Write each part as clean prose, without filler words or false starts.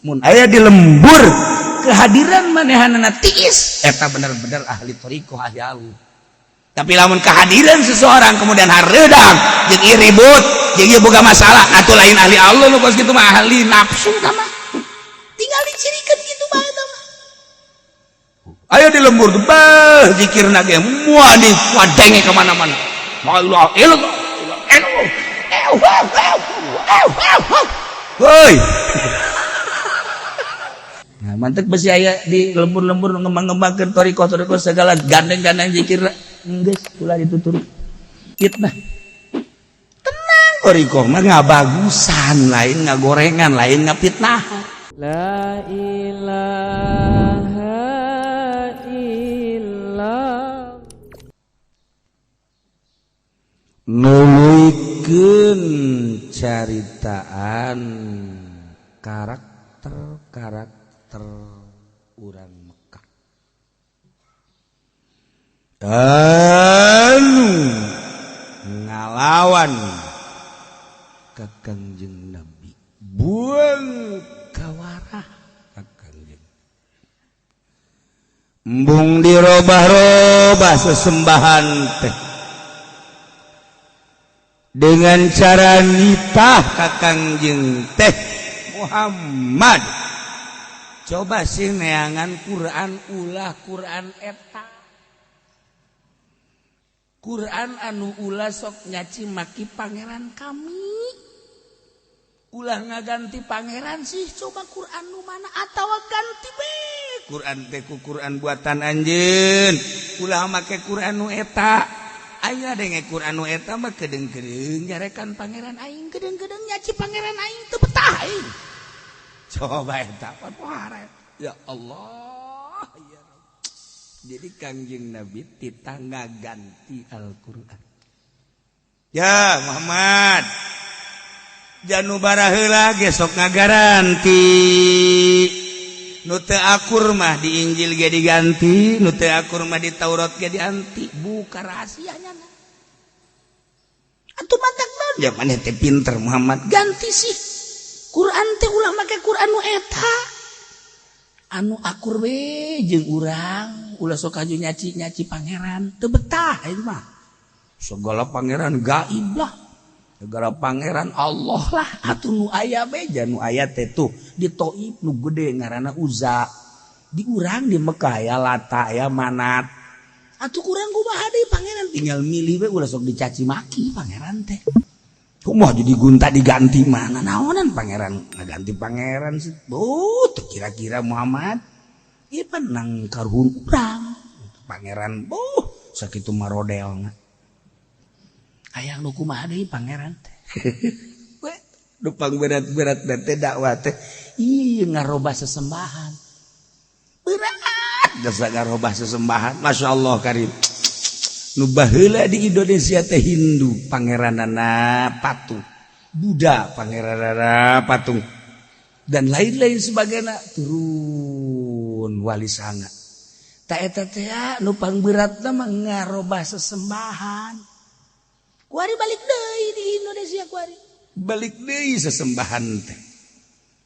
Mun aya di lembur kehadiran manehanana tiis, eta bener-bener ahli thoriqoh, ahli Allah. Tapi lamun kehadiran seseorang kemudian hareudang jeung ieu ribut jeung ieu boga masalah, atuh lain ahli Allah nu kos kitu mah, ahli nafsu tah mah. Tinggal dicirikan gitu bae eta mah. Ayo di lembur tuh bah zikirna ge moal di wadenge ka mana-mana. Allah ilallah. Woi. Nah, mantek besi aya di lembur-lembur ngembang-ngembangkeun thoriqoh-thoriqoh segala gandeng-gandeng zikir, geus ulah dituturi. Fitnah. Tenang, thoriqoh mah ngabagusan, lain ngagorengan, lain ngapitnahan. La ilaha illallah. Nuluykeun caritaan karakter-karakter urang Mekah anu ngalawan ka Kangjeng Nabi, buang kawarah ka Kangjeng, embung dirobah-robah sesembahan teh dengan cara nitah ka Kangjeng teh, "Muhammad, coba sih neangan Quran, ulah Quran eta, Quran anu ulah sok nyaci maki pangeran kami, ulah ngaganti pangeran sih. Coba Quran nu mana atawa ganti be Quran teh ku Quran buatan anjeun, ulah make Quran nu eta. Aya denge Quran nu eta mah kedeng-kedeng nyarekan pangeran aing, kedeng-kedeng nyaci pangeran aing, teu betah aing." Coba eta pohara, ya Allah ya Rabb. Jadi Kangjeng Nabi titah ngaganti Al-Qur'an. "Ya Muhammad, janu baraheula ge sok ngagaranti. Nu teu akur mah di Injil ge diganti, nu teu akur mah di Taurat ge diganti." Buka rahasianya atuh matak naon ya, maneh teh pinter Muhammad, ganti sih Quran teh, ulah make Quran nu eta, anu akur we jeung urang, ulah sok aju nyaci-nyaci pangeran, teu betah itu mah. Segala pangeran gaib lah, segala pangeran Allah lah. Atuh nu aya beja nu aya teh tuh di Taif nu gede ngaranna Uza, di urang di Mekah ya Lata ya Manat. Atuh kurang kumaha deui pangeran, tinggal milih we, ulah sok dicaci maki pangeran teh. Kumaha jadi gunta diganti mana naonan pangeran ngaganti pangeran sih. Oh, teu kira-kira Muhammad ieu pan nang karuhun urang pangeran. Boh, sakitu marodelna hayang nu kumaha deui pangeran teh. We, nu pangberat-berat teh dakwah teh ieu ngarobah sesembahan. Berat jasa ngarobah sesembahan. Masya Allah karim. Nu baheula di Indonesia teh Hindu pangeranana patung, Buddha pangeranana patung, dan lain-lain sebagainya, turun Wali Sanga. Tak eta teh nu pangberatna mah ngarobah sesembahan. Kuari balik deui di Indonesia, kuari balik deui sesembahan teh.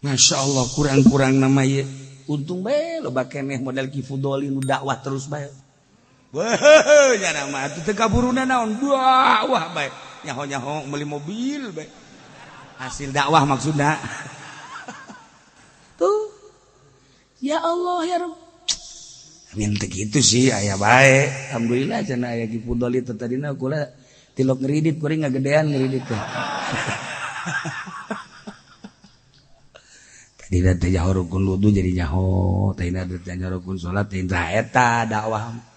Masya Allah, kurang-kurang nama ieu. Untung bae loba keneh model Ki Fudoli nu dakwah terus bae. Wah, nya mah atuh teu kaburuna naon, dakwah bae. Nyaho-nyaho meuli mobil bae. Hasil dakwah maksudna. Tuh. Ya Allah ya Rabb. Amin teu kitu sih aya bae. Alhamdulillah cenah aya Ki Fudoli teh, tadina kula tilok ngeridit, kuring ngagedean ngeridit teh. Tadina teh nyaho rukun wudu jadi nyaho, tadina teh nyaho rukun salat teh eta dakwah.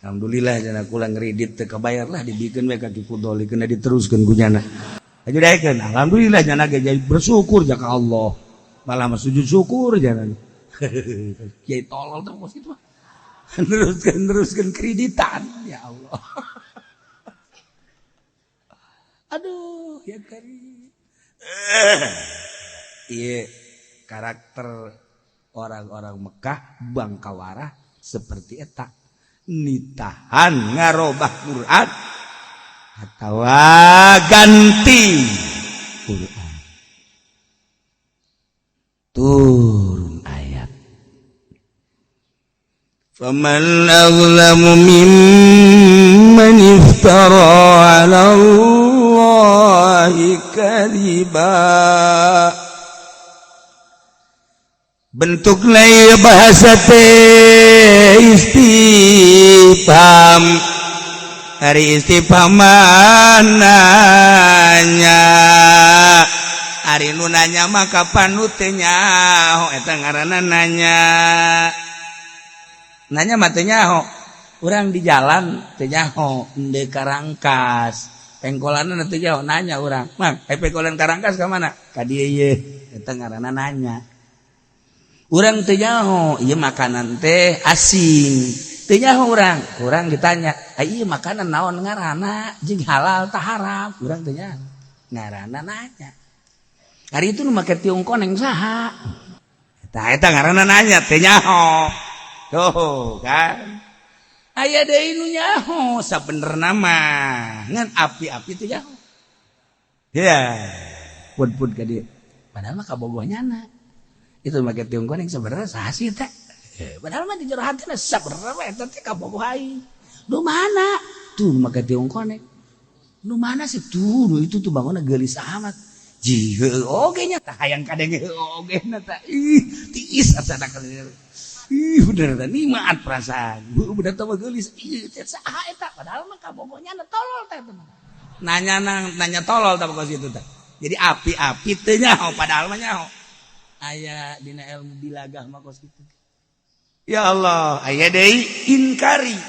Alhamdulillah cenah kula ngeridit teu kabayar lah, dibikeun we ka Ki Fudoli, kena diteruskeun ku nyana. Aju daekeun. Alhamdulillah nyana ge jadi bersyukur ja ka Allah. Malah mah sujud syukur jangan. Kiai tolol teh kos kitu mah. Neruskeun neruskeun kreditan, ya Allah. Aduh, ya karim. Iya, karakter orang-orang Mekah bangkawara seperti eta. Nitahan ngarobah Quran atau ganti Quran. Turun ayat. فمن أظلم ممن افترى على الله كذبا. Bentuk bahasa teh istifham. Ari istifham nanya. Ari nu nanya maka panut nyaho, eta ngaranna nanya. Nanya mah teu nyaho. Urang di jalan teu nyaho ende Karangkas, pengkolanna teu nyaho, nanya urang, "Mang, eh, pengkolan Karangkas ka mana?" "Ka dieu ye." Eta ngaranna nanya. Urang teu nyaho ieu makanan teh asing, teu nyaho urang. Urang ditanya, "Ah, ieu makanan naon ngaranna jeung halal tah haram?" Urang teu nyaho, ngaranna nanya. Hari itu nu make tiung koneng saha? Tah, eta ngaranna nanya teu nyaho. Tuh kan aya deui nu nyaho sabenerna mah, ngan api-api teu nyaho ya, pun-pun ka dieu, padahal mah kabogoh nyana itu make tiung koneng sebenarnya saha sih teh? Padahal mah di jero hatina sabenerna mah eta teh kabogoh aing. Nu mana tuh nu make tiung koneng? Nu mana sih tuh? Nu itu tuh bangunna geulis amat. Ji heueuh oge nya tah, hayang kadenge heueuh oge na tah. Ih, tiis asana. Ih, bener tah, nikmat perasaan. Bu, bener tah geulis. Ih, teh saha eta? Padahal mah kabogohnya tolol teh. Nanya nang nanya tolol tah kos itu tah. Jadi api-api teu nyaho, padahal mah nyaho. Aya dina ilmu bilagah mah kos kitu. Ya Allah, aya deui inkari.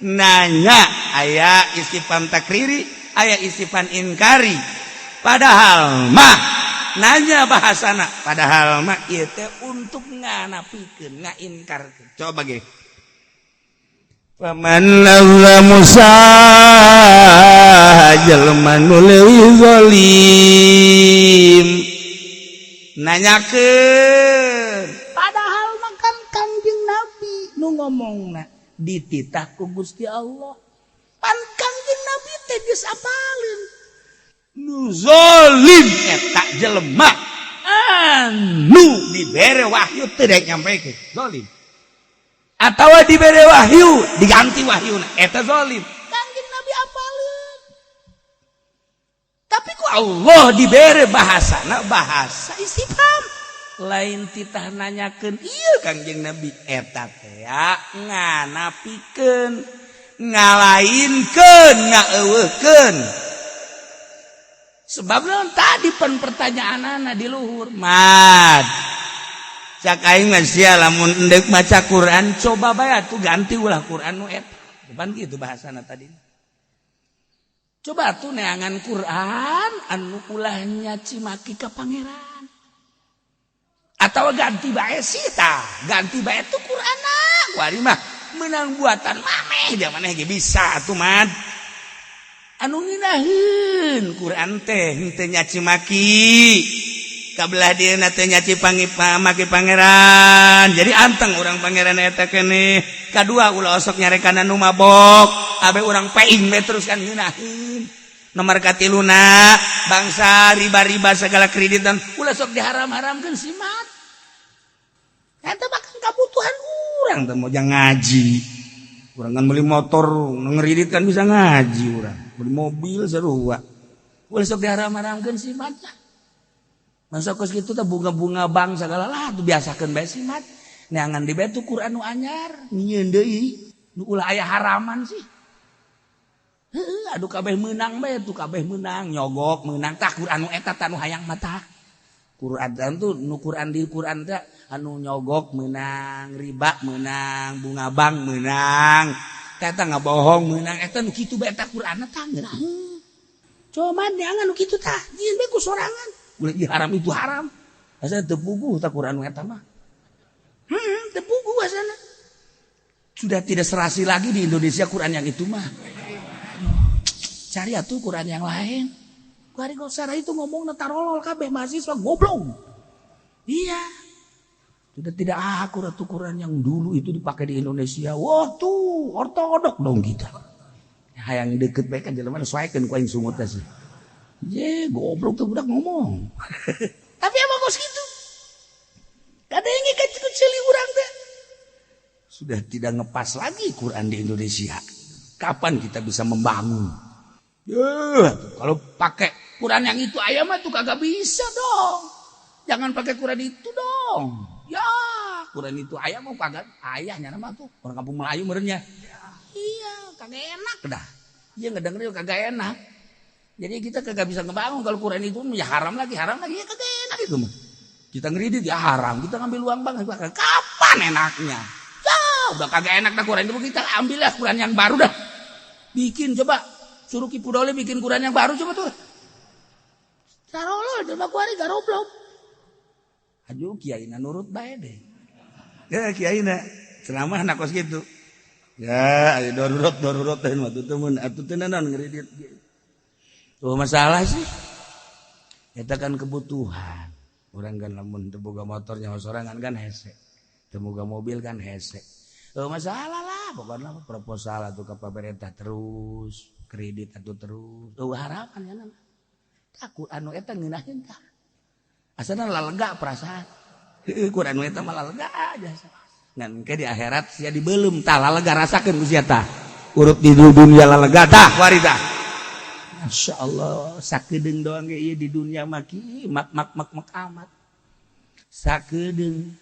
Nanya aya istifham takriri, aya istifham inkari. Padahal mah nanya bahasana, padahal mah ieu teh untuk nganapikeun, ngainkarkeun. Coba ge. فمن أظلم, saha jelema nu leuwih zalim? Nanyakeun, padahal mah kan Kangjeng Nabi nu ngomongna dititah ku Gusti Allah. Pan Kangjeng Nabi teh geus apaleun nu zalim eta jelema anu dibere wahyu teu daek nyampekeun, zalim, atawa dibere wahyu diganti wahyuna, eta zalim. Kangjeng Nabi apaleun, tapi ku Allah dibere bahasana bahasa istifham, lain titah nanyakeun ieu Kangjeng Nabi, eta teh nganapikeun, ngalainkeun, ngaeuweuhkeun. Sebab naon tadi pen pertanyaanana di luhur mad. Cak aing mah sia lamun endek maca Quran, coba bae atuh ganti ulah Quran nu eta. Bukan gitu bahasana tadi. Coba tuh neangan Quran anu ulah nyaci maki ka pangeran. Atau ganti bae sih tah, ganti bae tuh Qur'an. Kuari mah menang buatan mameh, dia maneh ge bisa atuh mad. Anu ngeunaheun Quran teh henteu nyaci maki. Kabelah dieuna teh nyaci pangi maki pangeran. Jadi anteng urang pangeran eta keneh. Kadua, ulah osok nyarekan anu mabok. Abe urang peing we terus kan ngeunaheun. Nomor katiluna, bangsa riba-riba segala kreditan ulah sok diharam-haramkeun si mat. Eta bahkan kabutuhan urang teh mau ngaji. Urang kan beli motor ngeridit kan bisa ngaji urang. Beli mobil sarua. Ulah sok diharam-haramkeun si mat lah. Masa kos kitu teh bunga-bunga bank segala lah tuh biasakeun bae si mat. Neangan di bae tuh Quran nu anyar, nyieun deui. Nu ulah aya haraman sih. Heuh, aduh, kabeh meunang bae tuh, kabeh meunang, nyogok meunang tah Quran nu eta tah nu hayang mata. Quran tuh nu Quran di Quran teh anu nyogok meunang, riba meunang, bunga bank meunang, eta ngabohong meunang, eta nu kitu bae eta Quran tah ngeunaheun. Coba neangan nu kitu tah, nyieun bae ku sorangan. Ulah ieu haram, itu haram. Asa teu puguh tah Quran nu eta mah. Teu puguh asana. Sudah tidak serasi lagi di Indonesia Quran yang itu mah. Cari atuh Quran yang lain. Kuari gosara itu ngomong tarolol kabeh mahasiswa goblok. Iya. Sudah tidak akur atuh Quran yang dulu itu dipakai di Indonesia. Wah tuh ortodok dong kita. Hayang deket bae kan jelema soekeun ku aing sungut sih. Ye, goblok tuh budak ngomong. Tapi emang kos gitu. Sudah tidak ngepas lagi Quran di Indonesia. Kapan kita bisa membangun? Ya, kalau pakai Quran yang itu ayam tuh kagak bisa dong. Jangan pakai Quran itu dong. Ya, Quran itu ayam mau kagak ayahnya nama tuh orang kampung Melayu merenya. Iya, kagak enak dah. Iya ngedengerin kagak enak. Jadi kita kagak bisa ngebangun kalau Quran itu ya haram lagi ya kagak enak itu mah. Kita ngeridit ya haram, kita ngambil uang bank kapan enaknya? Ya, udah kagak enak dah Quran itu, kita ambil lah Quran yang baru dah. Bikin coba, suruh Ki Pudole bikin Quran yang baru coba tuh. Sarolol jelema kuari garoblok. Aduh kiaina nurut bae deh. Ya kiaina ceramah nak kos gitu. Ya, ayo darurat teh mah tuh mun atuh teh naon ngeridit. Tuh masalah sih. Eta kan kebutuhan. Urang kan lamun teu boga motor nyawa sorangan kan hese. Teu boga mobil kan hese. Masalah lah pokoknya proposal atau ke pemerintah terus, kredit atau terus. Eueuh harapan ya nama. Takut anu eta ngeunaheun tah. Asana lalega perasaan. Heueuh Quran anu eta mah lalega aja. Ngan ke di akhirat sia dibelum tah lalega rasakeun ku sia tah. Urut di dunia lalega tah kuari tah. Masya Allah sakedeung doang ge ieu di dunia mah ki mak mak mak mak amat. Sakedeung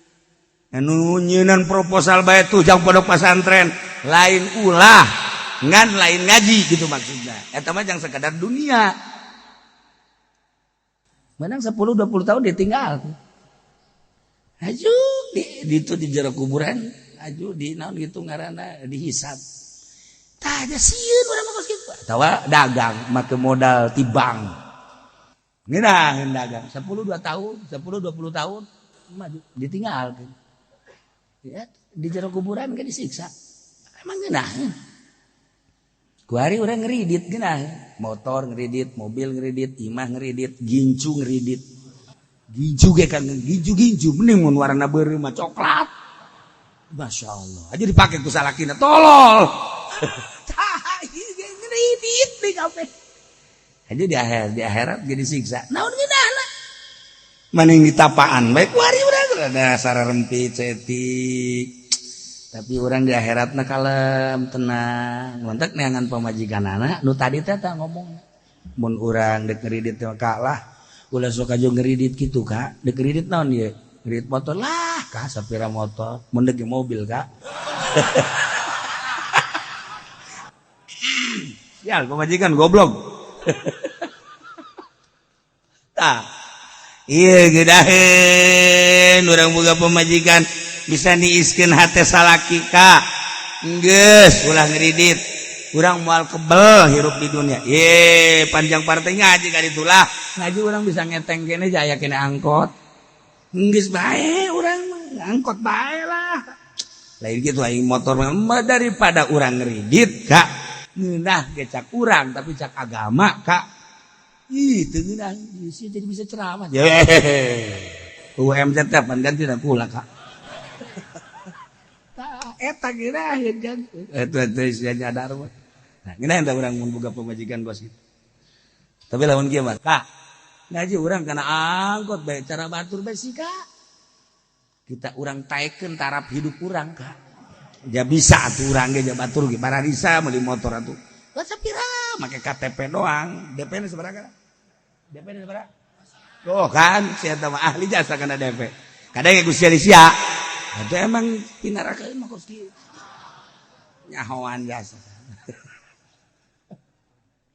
anu nyeunan proposal bae tuh jang pondok pesantren lain ulah ngan lain ngaji gitu maksudnya. Eta mah jang sekadar dunia. Menang 10 20 tahun ditinggal. Aju di itu di jero kuburan, aju di naon gitu ngaranna dihisab. Tah aja sieun urang mah kos kitu. Atawa dagang make modal ti bank. Ngeunah dagang 10 2 tahun, 10 20 tahun maju ditinggal. Ya, di jero kuburan kan disiksa. Emang ngeunah. Kuari urang ngeridit geunah, motor ngeridit, mobil ngeridit, imah ngeridit, gincu ngeridit. Gincu ge kan gincu-gincu mending mun warna beureum mah coklat. Masya Allah. Aja dipake ku salakina tolol. Tah ieu ngeridit di kabeh. Aja di akhirat jadi siksa. Naon ngeunahna? Maning ditapaan bae kuari urang rada sararempit cetik. Tapi orang di akhiratna kalem tenang mantak neangan pamajikanana nu tadi teh tah ngomong mun urang dek ngeridit teh kalah ulah sok aja ngeridit kitu Kak dek ngeridit naon ieu ngeridit motor lah Kak sapira motor mun dek mobil Kak. Sial pamajikan goblok. Tah ieu geudaheun urang boga pamajikan bisa niiskeun hate salaki ka geus ulah ngeridit urang moal kebel hirup di dunia ye panjang partai ngaji ka ditu lah ngaji urang bisa ngeteng kene jaya kene angkot geus bae urang angkot bae lah lain kitu aing motor mah daripada urang ngeridit ka ngeunah ge cak urang tapi cak agama ka ih teu ngeunah sih jadi bisa ceramah ye UMZ teh pan ganti da kula ka eta geunah kan eta teh sia nyadar mah. Nah, geunah da urang mun boga pamajikan bos gitu. Tapi lamun kieu mah, Kak, ngaji urang kana angkot bae cara batur bae sih, Kak. Kita urang taekeun taraf hidup urang, Kak. Ja bisa atuh urang ge ja batur ge bararisa meuli motor atuh. Lah sapira make KTP doang, DP na sabaraha? DP na sabaraha? Oh kan, sia mah ahli jasa kana DP. Kadang ge ku sia-sia. Itu emang pinarakeun mah kos kieu. Nyahoan jasa.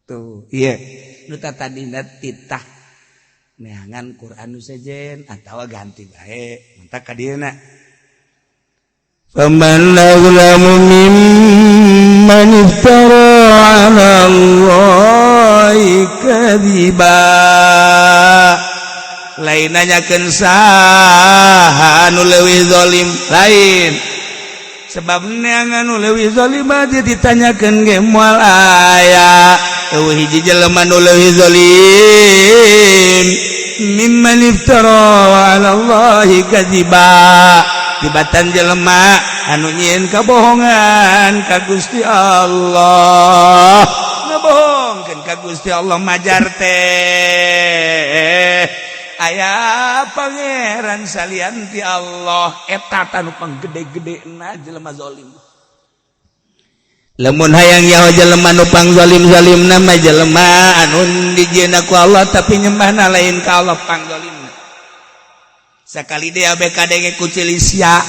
Tuh, iya. Nu tadina titah neangan Quran nu sejen atawa ganti bae. Mantak ka dieuna. Faman azlamu mimman iftara 'ala Allahi kadziba. Lain nanyakeun saha anu leuwih zalim lain sebab neangan nu leuwih zalim aja ditanyakeun ge moal aya eueuh hiji jelema nu leuwih zalim mimman iftara 'ala Allahi kadziba tibatan jelema anu nyieun kabohongan ka Gusti Allah ngabohongkeun ka Gusti Allah majar teh Aya pangeran salian ti Allah. Eta tanu panggede-gedena jelema zalim. Lamun hayang nyaho jelema nu pangzalim-zalim nama jelema anu dijieun ku Allah tapi nyembahna lain ka Allah, pangzalimna. Sakali deui abe kadenge ku Cilisia,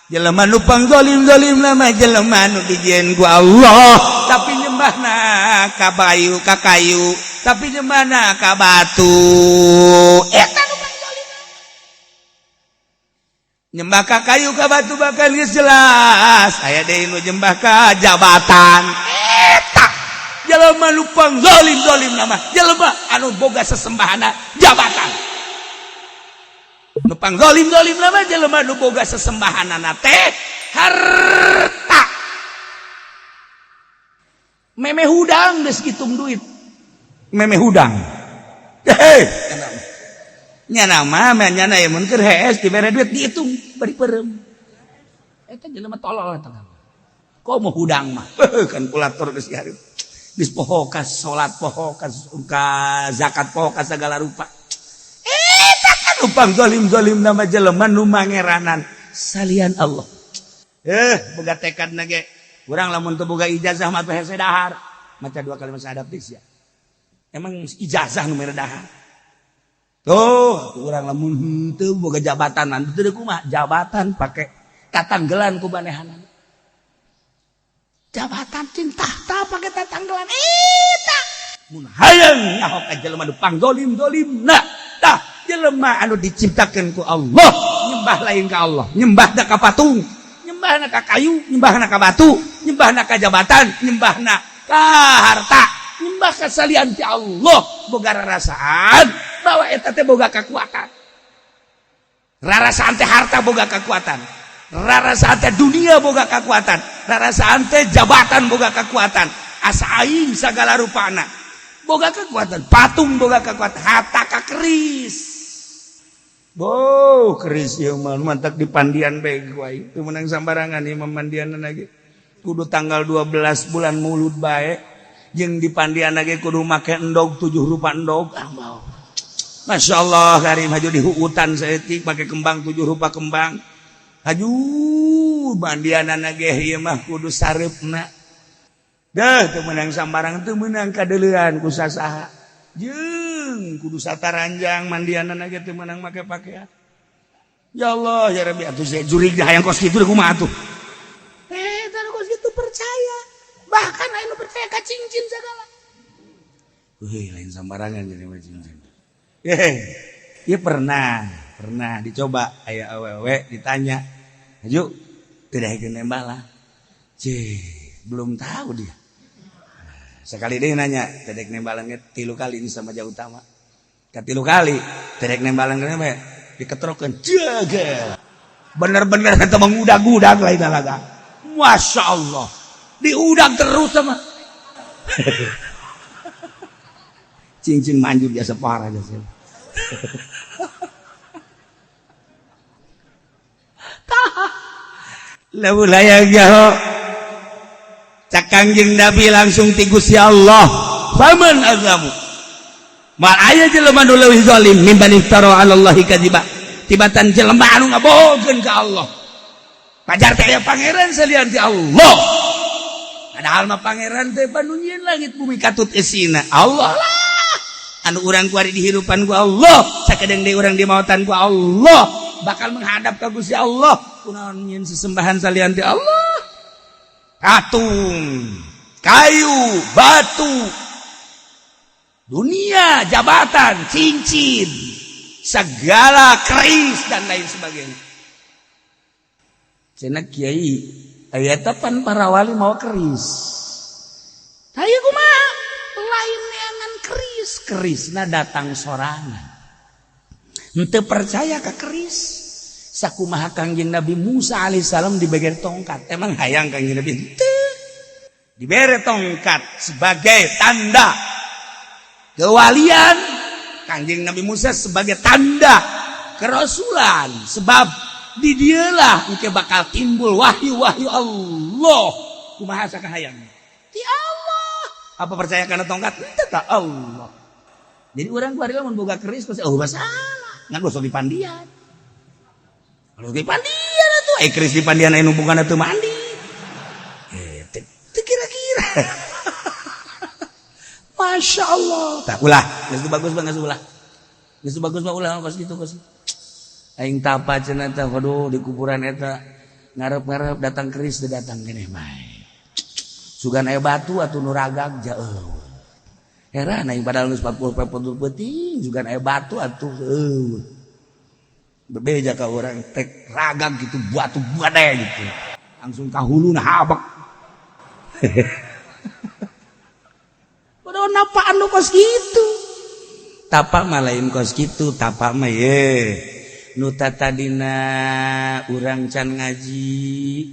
jelema nu pangzalim-zalim nama jelema anu dijieun ku Allah tapi nyembahna ka bayu, ka kayu, tapi nyembahna ka batu. Eta nu pangzalim. Nyembah ka kayu, ka batu bakal geus jelas. Aya deui nu nyembah ka jabatan. Eta jelema nu pangzalim-zalim nama jelema anu boga sesembahana jabatan. Nu pangzalim-zalim nama jelema nu boga sesembahanana teh harta. Meme hudang geus ngitung duit, meme hudang. Heh, nyana mah nyana ya mun keur hees dibere duit dihitung bari peureum. Eta jelema tolol eta. Komo hudang mah kalkulator geus hareup, geus poho ka salat, poho ka zakat, poho ka segala rupa. Eta kan nu pangzalim-zalim nama jelema nu mangeranan salian Allah. Boga tekad na ge urang lamun teu boga ijazah mah teh hese dahar, maca dua kalimat syahadat sia. Emang ijazah nu mere dahar? Tuh, urang lamun henteu boga jabatan, teu kumaha jabatan pake tatanggelan ku banehanan. Jabatan cing tahta pake tatanggelan eta. Mun hayang nyaho ka jelema nu pangzolim-zolimna, tah jelema anu diciptakeun ku Allah nyembah lain ka Allah, nyembahna ka patung, nyembahna ka kayu, nyembahna ka batu, nyembahna ka jabatan, nyembahna ka harta, nyembah ka salian ti Allah, boga rarasaan bahwa eta teh boga kekuatan. Rarasaan teh harta boga kekuatan, rarasaan teh dunia boga kekuatan, rarasaan teh jabatan boga kekuatan, asa aing segala rupana boga kekuatan, patung boga kekuatan, hatta ka keris. Bo, keris ieu mah mantak di pandian bae ku aing. Teu meunang sambarangan ieu mah mandian lagi. Kudu tanggal 12 bulan Mulud bae. Jeung di pandian lagi kudu make endog, tujuh rupa endog. Ah, mau. Masya Allah, karim haju di hutan saeutik make kembang, tujuh rupa kembang. Haju mandianana ge ieu mah kudu sareupna. Deh, teu meunang sambarang, teu meunang kadeuleuan ku sasaha. Jeung kudu sataranjang mandianana ge, teu meunang make pakaian. Ya Allah, ya Rabbi, atuh saya jurig hayang kos kitu kumaha atuh? Eh, tah kos kitu percaya. Bahkan aya nu percaya ka cincin segala. Wih, lain sambarangan jadi mah cincin. Eh, ya pernah, pernah dicoba aya awewe ditanya, "Haju, tidak nembak lah." Cih, belum tahu dia. Sekali dia nanya, tedek nembalan tilu kali ini sama jauh utama. Katilu kali, tedek nembalan kenapa? Diketrokeun, jaga. Bener-bener kata mengudag-udag lain laga. Masya Allah. Diudag terus sama. Cincin manjur biasa parah aja sih. Lamun hayang nyaho cak Kangjeng Nabi langsung ti Gusti Allah, faman azlamu, mal aya jelema nu leuwih zalim mimman iftara 'ala Allahi kadziba, tibatan jelema anu ngabohongkeun ka Allah, pajar teh aya pangeran salian ti Allah, padahal mah pangeran teh nu nyieun langit bumi katut esina Allah lah, anu urang kuari dihirupan ku Allah, sakedeung deui urang dimautan ku Allah, bakal menghadap ka Gusti Allah. Kunaon nyieun sesembahan salian ti Allah, patung, kayu, batu, dunia, jabatan, cincin, segala keris dan lain sebagainya. Cenah kiai aya pan para wali mau keris. Hayu kumaha? Lain neangan keris, kerisna datang sorangan. Henteu percaya ka keris. Sakumaha Kangjeng Nabi Musa alaihissalam dibere tongkat. Emang hayang Kangjeng Nabi? Henteu. Dibere tongkat sebagai tanda kewalian Kangjeng Nabi Musa, sebagai tanda kerasulan, sebab di dialah engke bakal timbul wahyu-wahyu Allah. Kumaha sakahayang? Ti Allah. Apa percaya karena tongkat? Henteu ka Allah. Jadi urang kuari lamun boga keris pasti oh masalah. Ngan gosok di pandian. Kalau di pandian atuh eh keris di pandian aya nu bukan atuh mandi. Eh teu kira-kira. Masya Allah. Tak ulah, geus bagus banget ulah. Geus bagus mah ulah kos kitu kos. Aing tapa cenah teh waduh di kuburan eta ngarep-ngarep datang keris teu datang keneh bae. Sugan aya batu atuh nu ragag jauh. Heran aing padahal geus 40 peuting sugan aya batu atuh eueuh. Bebeja ka urang tek ragag gitu batu badai gitu. Langsung ka huluna habek. Padahal napaan nu kos kitu. Tapa mah lain kos kitu, tapa mah ye. Nu tadina urang can ngaji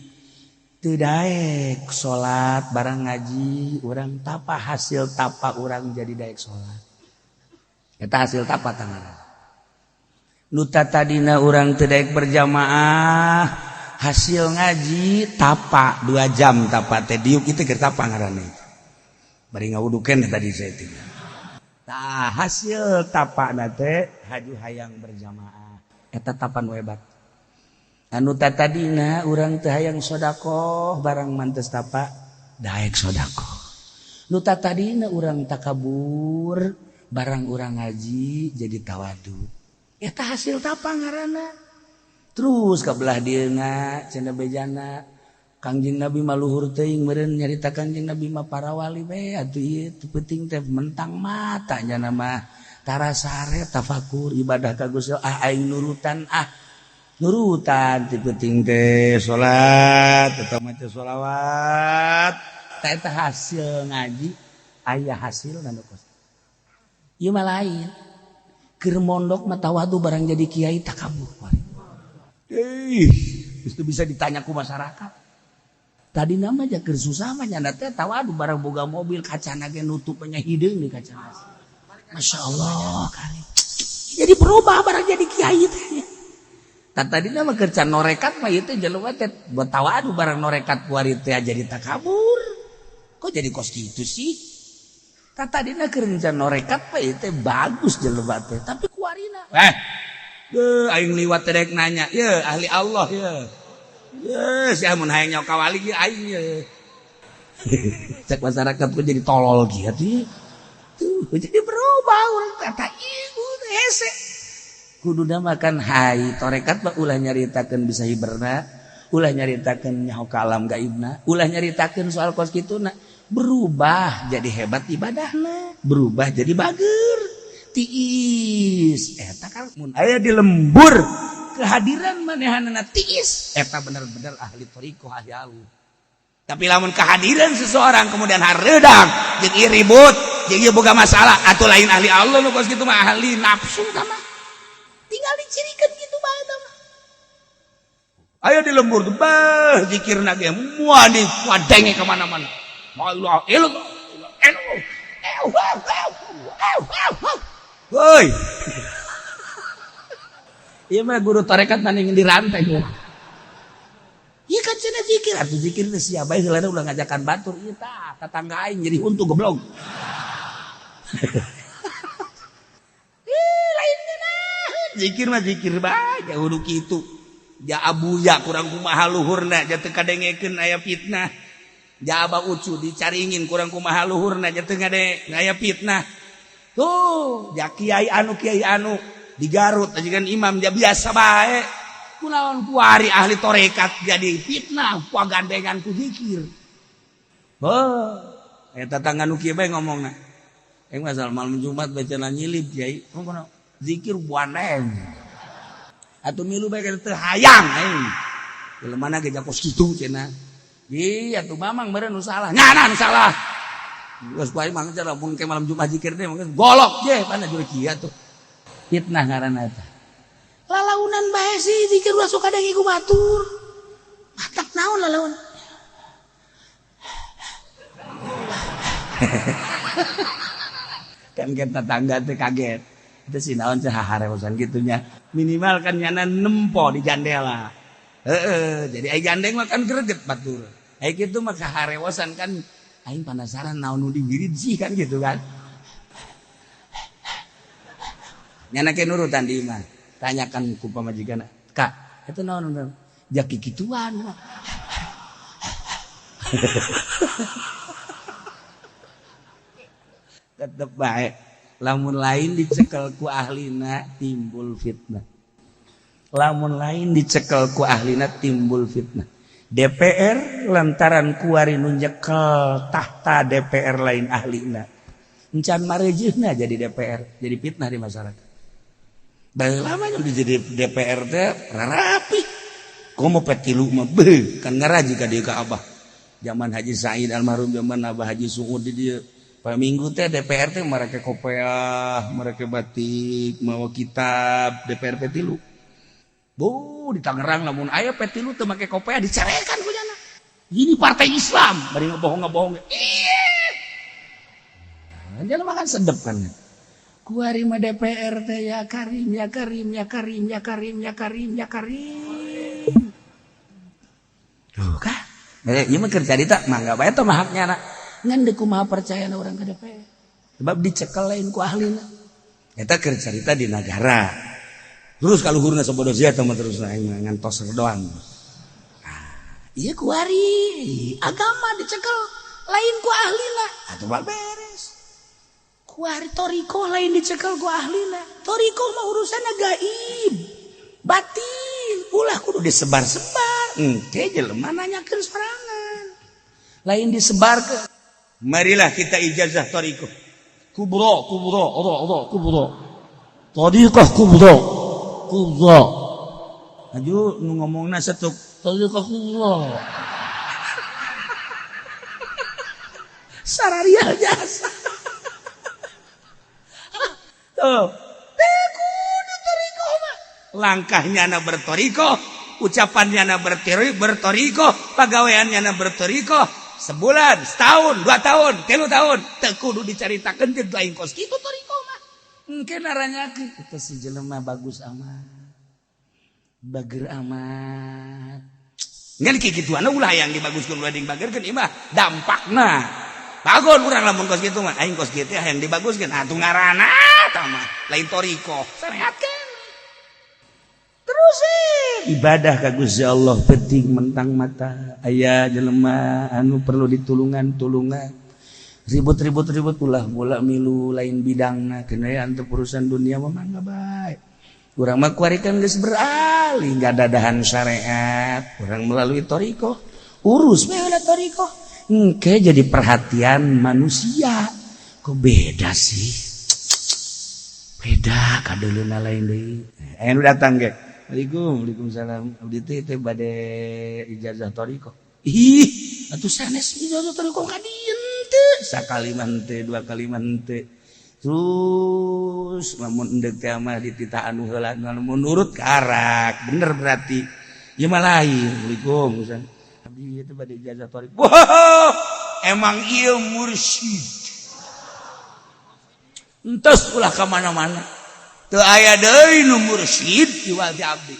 teu daek salat barang ngaji urang tapa hasil tapa urang jadi daek salat. Eta hasil tapa tangan. Nu tadina urang teu daek berjamaah hasil ngaji tapa 2 jam tapa teh diuk itu keur tapa ngaranna. Bari ngawudukeun tadi saya teh. Tah hasil tapa na teh haju hayang berjamaah. Eta tapa nu hebat. Anu tadina urang teu hayang sedekah barang mantes tapa daek sedekah. Nu tadina urang takabur barang urang ngaji jadi tawadu. Eta hasil tapa ngaranna. Terus ka belah dieuna cenah bejana Kangjeng Nabi mah luhur teuing meureun nyarita Kangjeng Nabi mah para wali we atuh ieu teu penting teh mentang mata nya mah tara sare tafakur ibadah ka Gusti ah aing nurutan ah nurutan teu penting teh salat atau maca sholawat tah eta hasil ngaji aya hasilna nu kos ieu mah lain keur mondok mah tawadu barang jadi kiai takabur. Ih, itu bisa ditanya ku masyarakat. Tadi nama aja keur susah mah nyanda teh tawadu barang boga mobil kacana ge nutupnya hideung di kacana. Masya Allah kali. Jadi berubah barang jadi kiai teh. Tadi nama keur can norekat mah ieu teh jelema teh buat tawadu barang norekat kuari teh jadi takabur. Kok jadi kos kitu sih? Tadina keur can norekat mah ieu teh bagus jelema teh, tapi kuarina. Aing liwat teh rek nanya, ye ahli Allah ye. Ye, sia mun hayang nyaho ka wali ge aing ye. Cek masyarakat kok jadi tolol kieu tuh. Tuh jadi berubah urang kata ibu hese. Kuduna makan hai torekat mah ulah nyaritakeun bisa hiberna, ulah nyaritakeun nyaho ka alam gaibna, ulah nyaritakeun soal kos kituna, berubah jadi hebat ibadahna, berubah jadi bager. Tiis eta kan mun aya di lembur kehadiran manehanana tiis eta bener-bener ahli thariqah ahli Allah. Tapi lamun kehadiran seseorang kemudian hareudang jeung ieu ribut jeung ieu boga masalah atuh lain ahli Allah nu kos kitu mah ahli nafsu tah mah. Tinggal dicirikan gitu bae tah mah. Aya di lembur tuh bah zikirna ge moal di wadenge ka mana-mana. La ilaha illallah. Woi. Ieu mah guru tarekat maning dirantai. Ieu kan cenah zikir atuh zikir teh sia bae heulana ulah ngajakan batur ieu tah tetangga aing jadi huntu goblok. Ih lain ngeunah. Zikir mah zikir bae jauh kitu. Ja abuya kurang kumaha luhurna ja teu kadengekeun aya fitnah. Ja aba ucu dicaringin kurang kumaha luhurna ja teu ngade aya fitnah. Tuh, ja kiai anu di Garut aja kan imam dia biasa bae. Kunaon kuari ahli torekat jadi fitnah ku gandengan ku zikir. Heuh, eta tetangga nu kieu bae ngomongna. Aing masalah malam Jumat bacana nyilip kiai, ngomongna zikir buaneng. Atuh milu bae teu hayang aing. Jelema ge jakos kitu cenah. Ih, atuh mamang meureun nu salah. Nyana nu salah. Geus ku aing mah cenah mun ke malam Jumat zikir teh golok je pana jure kieu atuh. Fitnah ngaranna eta. Lalaunan bae sih zikir ulah sok kadang ku batur. Matak naon lalaun. Kan kita tetangga teh kaget. Itu sih naon cah harewosan gitunya. Minimal kan nyana nempo di jandela. Heeh, jadi ai gandeng mah kan greget batur. Ai kitu mah kaharewosan kan aing penasaran naon nu diwirid sih kan gitu kan. Nyana ke nurutan di imah. Tanyakan ku pamajikan, "Kak, eta naon naon?" Jaki kituan. Tetep bae. Lamun lain dicekel ku ahlina timbul fitnah. Lamun lain dicekel ku ahlina timbul fitnah. DPR lantaran kuari nu nyekel tahta DPR lain ahlina. Encan marejeuhna jadi DPR, jadi fitnah di masyarakat. Baheula mah jadi DPR teh rapi. Komo P3 mah beuh kan ngaraji ka dieu ka Abah. Zaman Haji Said almarhum, zaman Abah Haji Suud di dieu. Pak Minggu teh DPR teh mereka kopeah, mereka batik, mawa kitab DPR P3. Bu, di Tangerang lamun aya P3 teu make kopeah dicarekan ku nyana. Ini partai Islam, bari ngebohong-ngebohong. Ih. Nah, dia mah kan sedep kan. Kuari mah DPR teh ya Karim, ya Karim, ya Karim, ya Karim, ya Karim, ya Karim. Tuh kah? Ieu mah keur carita mangga bae teh mah haknya na. Ngan deuk kumaha percaya orang ke DPR. Sebab dicekel lain ku ahlina. Eta keur carita di nagara. Terus kaluhurna sabodo sia teh mah terus aing ngantos doang. Ah, ieu kuari agama dicekel lain ku ahlina. Atuh beres. Kuari torikoh lain dicekel ku ahlina. Torikoh mah urusanna gaib. Batin ulah kudu disebar-sebar. Engke jelema nanyakeun sorangan. Lain disebarkeun. Marilah kita ijazah thariqah. Kubra, kubra, ora ora kubra. Thariqah kubra. Kubra. Aju nu ngomongna setuk thariqah kubra. Sararia jasa. Tuh. Teu kudu thariqah mah. Langkahnya na berthariqah, ucapannya na berthariqah, pagaweannya na berthariqah. Sebulan, setahun, 2 tahun, 3 tahun, teu kudu dicaritakeun jeung lain kos kitu thariqah mah. Engke naranyakeun eta si jelema bagus amat. Bager amat. Ngan kikituanna ulah hayang dibaguskeun ulah dibagerkeun ieu mah dampakna. Bagon urang lamun kos kitu mah, aing kos kitu hayang dibaguskeun atuh ngaranna tah mah lain thariqah. Sarehatkeun. Terus ibadah ka Gusti Allah penting mentang mata aya jelema anu perlu ditulungan tulungan ribut-ribut ribut ulah mula milu lain bidangna kena ante urusan dunia mah mangga bae urang mah kuari kan geus beralih ngadadahan syariat urang melalui thariqah urus we heula thariqah engke jadi perhatian manusia kok beda sih beda kadeuleuna lain deui aya nu datang ge. Waalaikum, waalaikumsalam. Abdi teh teh bade ijazah thariqah. Ih, atuh sanes ijazah thariqah ka dieu teu. Sakali mah henteu, 2 kali mah henteu. Terus lamun endek teh mah dititah anu heula lamun nurut karak. Bener berarti. Ieu mah lain. Waalaikum. Abdi teh bade ijazah thariqah. Wah, emang ieu mursyid. Entos ulah ka mana-mana. Teu aya deui nu mursyid di wati abdi.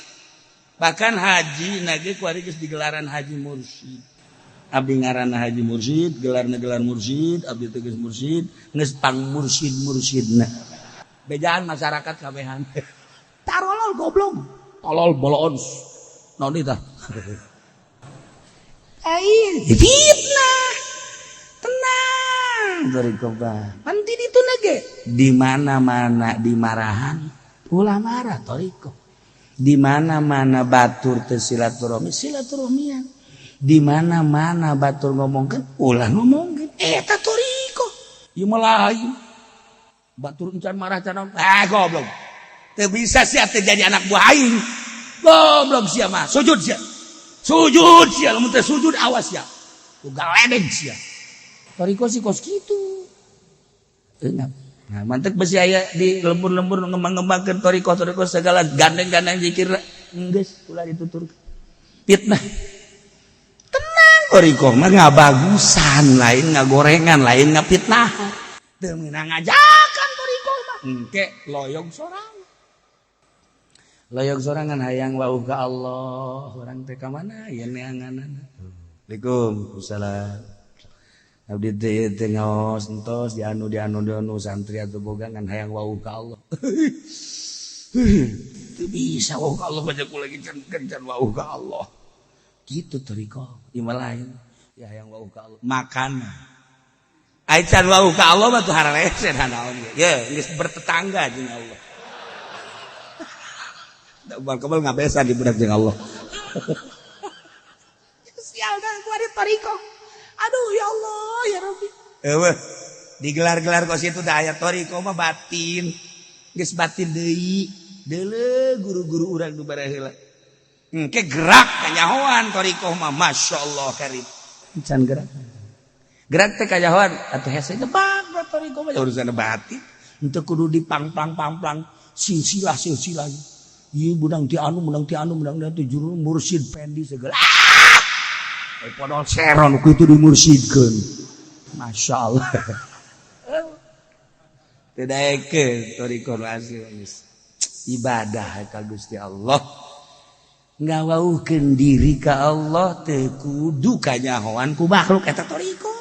Bahkan haji nage kuari geus digelaran haji mursyid. Abdi ngaranna haji mursyid, gelarna gelar mursyid, abdi teh geus mursyid, geus pang mursyid-mursyidna. Bejaan masyarakat kabehan. Tarolol goblok. Tolol boloon. Naon ieu tah? Aing fitnah. Tenang thariqah. Panti ditu nage di mana-mana dimarahan ulah marah thariqah. Di mana-mana batur teu silaturahmi silaturahmian. Di mana-mana batur ngomongkeun ulah ngomongkeun eta thariqah. Ieu mah lain. Batur encan marah can ah goblok. Teu bisa sia teh jadi anak buah aing. Goblok sia mah sujud sia. Sujud sia lamun teu sujud awas sia. Ku galedeg sia. Thariqah sih kos kitu. Eungap. Nah, mantek besi aya di lembur-lembur ngembang-ngembangkeun thariqah-thariqah segala gandeng-gandeng zikir geus ulah dituturkeun. Fitnah. Tenang thariqah mah ngabagusan, lain ngagorengan, lain ngapitnahan. Teu meunang ngajakan thariqah mah. Engke loyog sorangan. Loyog sorangan hayang wauh ka Allah, urang teh ka mana ieu neanganana. Waalaikumsalam. Abdi teh teh ngaos entos di anu di anu di anu santri atau boga ngan hayang wauh ka Allah. Itu bisa wawuh ka Allah, baca ku lagi can can wawuh ka Allah. Gitu thoriqoh, ieu lain. Ya yang wawuh ka Allah makan. Ai can wawuh ka Allah mah tuh hararese naon ge. Ya geus bertetangga jeung Allah. Da kebal ngabesa di budak jeung Allah. Sial dah ku ari thoriqoh. Aduh, ya Allah, ya Rabbi. Eueuh digelar-gelar kos itu dah aya thoriqoh mah batin. Geus batin deui. Deuleu guru-guru urang nu baraheula. Engke gerak kanyahoan thoriqoh mah, masyaallah karim. Can gerak. Gerak teh kanyahoan atuh hese nebak thoriqoh mah urusan batin. Henteu kudu dipang-pang-pang-pang silsilah silsilah. Ieu menang ti anu, menang ti anu, menang ti juru mursyid pendi segala. Ah! Eh, podol seron ku itu dimursyidkeun. Masya Allah. Teu daekeun thoriqoh nu asli geus. Ibadah ka Gusti Allah. Ngawauhkeun diri ka Allah teu kudu kanyahoan ku makhluk, eta thoriqoh.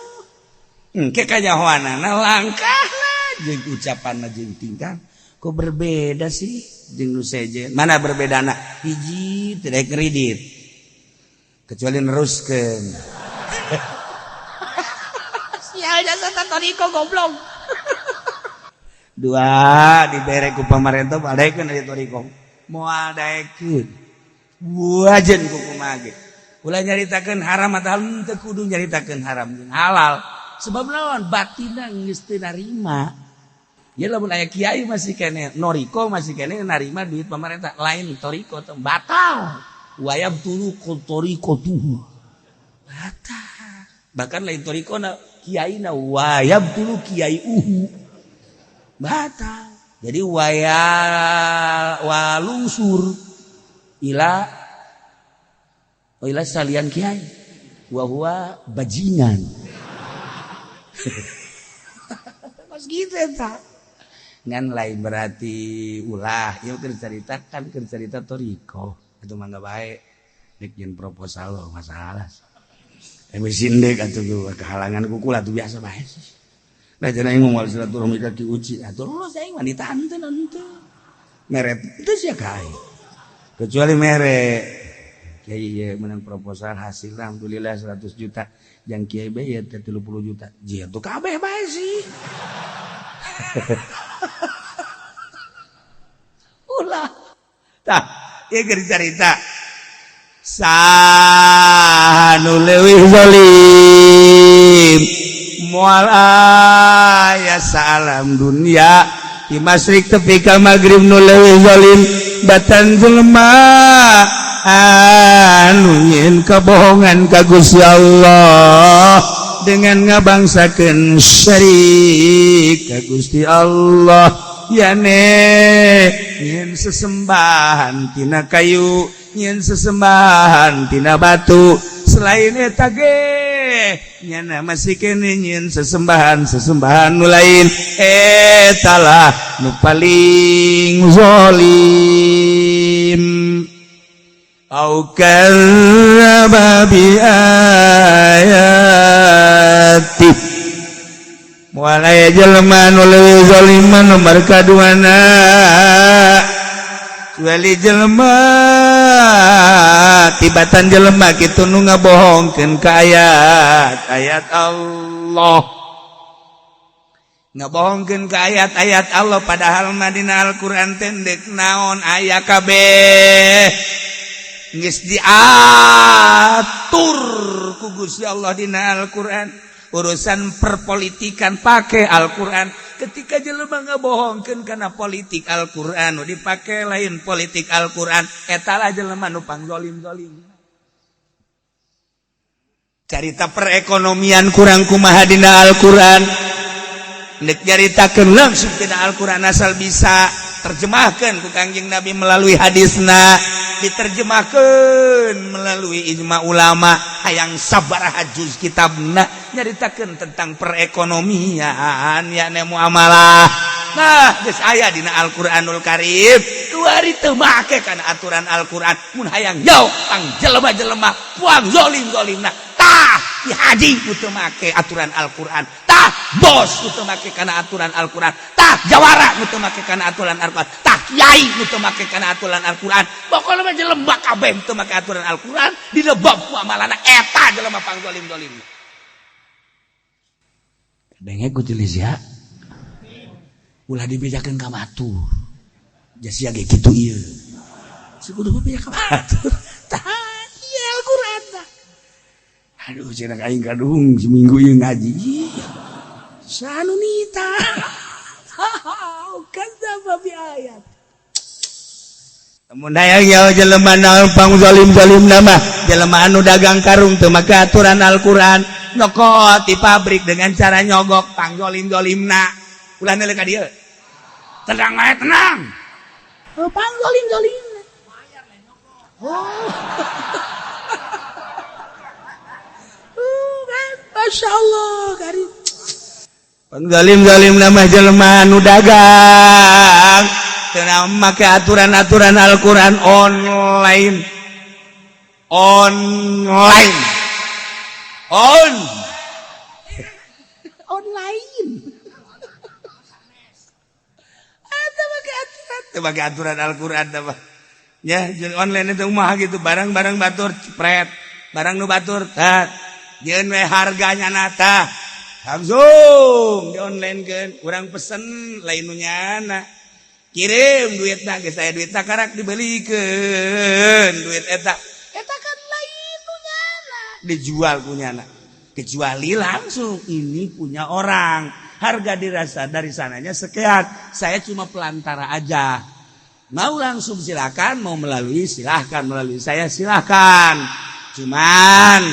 Engke kanyahoanana langkahna jeung ucapanna jeung tingkah kok berbeda sih jeung nu sejen. Mana berbedana? Hiji, teu daek kredit kecuali neruskeun. Sial jasa thoriqoh, goblok. Dua, dibere ku pamarentah daekeun dari thoriqoh moal daekeun wajen ku kumaha ge. Ulah nyaritakeun haram atau henteu kudu nyaritakeun haram jeung halal, sebab lawan batinna geus teu narima. Ya lamun aya kiai masih kene noriko, masih kene narima duit pemerintah, lain thoriqoh teh, batal. Wayab tulu thoriqoh tuh batal. Bahkan lain thoriqoh na, kiai na, wayab tulu kiai uhu batal. Jadi waya walungsur ila ila salian kiai wa huwa bajingan. Pas gitu eta ngan lain berarti ulah ieu keur carita kan, keur carita thoriqoh itu mah nggak baik. Dek jeung proposal lo masalah emisi dek atuh kehalangan kukula tuh biasa bae sih. Nah, jadi aing mau silaturahmi ka Ki Uci atuh lulus aing mah ditanten henteu. Mere itu sih ka aing. Kecuali mere kiai ieu menang proposal, hasil alhamdulillah 100 juta. Yang kiai bae ya 30 juta. Jia tuh kabeh bae sih. Ulah. Tah, ieu keur carita. Saha nu leuwih zalim? Moal aya salam dunia di masyrik tepi ka maghrib nu leuwih zalim batan jelema anu nyieun kabohongan ka Gusti Allah dengan ngabangsakeun syirik ka Gusti Allah, yane nyieun sesembahan tina kayu, nyieun sesembahan tina batu. Selain eta ge nyana masih kene nyieun sesembahan sesembahan nu lain, eta lah nu paling zalim. Au kadzdzaba bi ayati, moal aya jelema nu leuwih zalim nomor kaduana kecuali jelema tibatan jelema kitu nu ngabohongkeun ka ayat ayat Allah, ngabohongkeun ka ayat-ayat Allah, padahal mah dina Al-Qur'an teh deuk naon aya kabeh, geus diatur ku Gusti Allah dina Al-Qur'an. Urusan perpolitikan pakai Al-Qur'an. Ketika jelema ngabohongkeun kana politik Al-Qur'an nu dipake lain politik Al-Qur'an, eta lah jelema nu pangzolim-zolim. Carita perekonomian kurang kumaha dina Al-Qur'an, nek nyaritakeun langsung tina Al-Qur'an, asal bisa terjemahkan ku Kangjeng Nabi melalui hadisna, diterjemahkan melalui ijma ulama, hayang sabaraha juz kitabna nyaritakeun tentang perekonomian yakni muamalah. Nah, geus aya dina Al-Qur'anul Karim, kuari teu make kana aturan Al-Qur'an. Mun hayang jauh pang jelema-jelema puang zolim-zolimna, tah Ki Haji nu teu make aturan Al-Qur'an, tah bos nu teu make kana aturan Al-Qur'an, tah jawara nu teu make kana aturan Al-Qur'an, tah kiai nu teu make kana aturan Al-Qur'an. Pokona mah jelema kabeh nu teu make aturan Al-Qur'an dilebab ku amalana eta jelema pangzalim-zalim. Denge ku jelis ya. Ulah dibejakeun ka batur. Sia ge kitu ieu. Sekudu beja ka batur. Tah ieu Al-Qur'an tah. Aduh cenah aing kadung seminggu ieu ngaji. Sanunita. Kadzdzaba bi ayat. Mun hayang nyaho jelema naon pangzalim-zalim nama, jelema anu dagang karung teu make aturan Al-Qur'an, nyokot di pabrik dengan cara nyogok pangzolim-zolimna. Ulah neuleuh ka dieu. Tenang wae, tenang. Oh, pangzolim-zolimna. Oh. Kan, Masya Allah, karim. Pangzalim-zalim nama jelema anu dagang teu make aturan-aturan Al-Qur'an online. Online. On. Online. Eta make aturan, teu make aturan Al-Qur'an teh mah. Ya, jeung online itu mah gitu, barang-barang batur cepret, barang nu batur tat. Jeung we harganya nata. Langsung di online kan, urang pesen lain nu nyana. Kirim duitna geus aya duitna karak dibelikeun duit eta. Eta kan lain nu nyana, dijual ku nyana. Kecuali langsung ini punya orang. Harga dirasa dari sananya sekian. Saya cuma pelantara aja. Mau langsung silakan, mau melalui silahkan, melalui saya silahkan. Cuman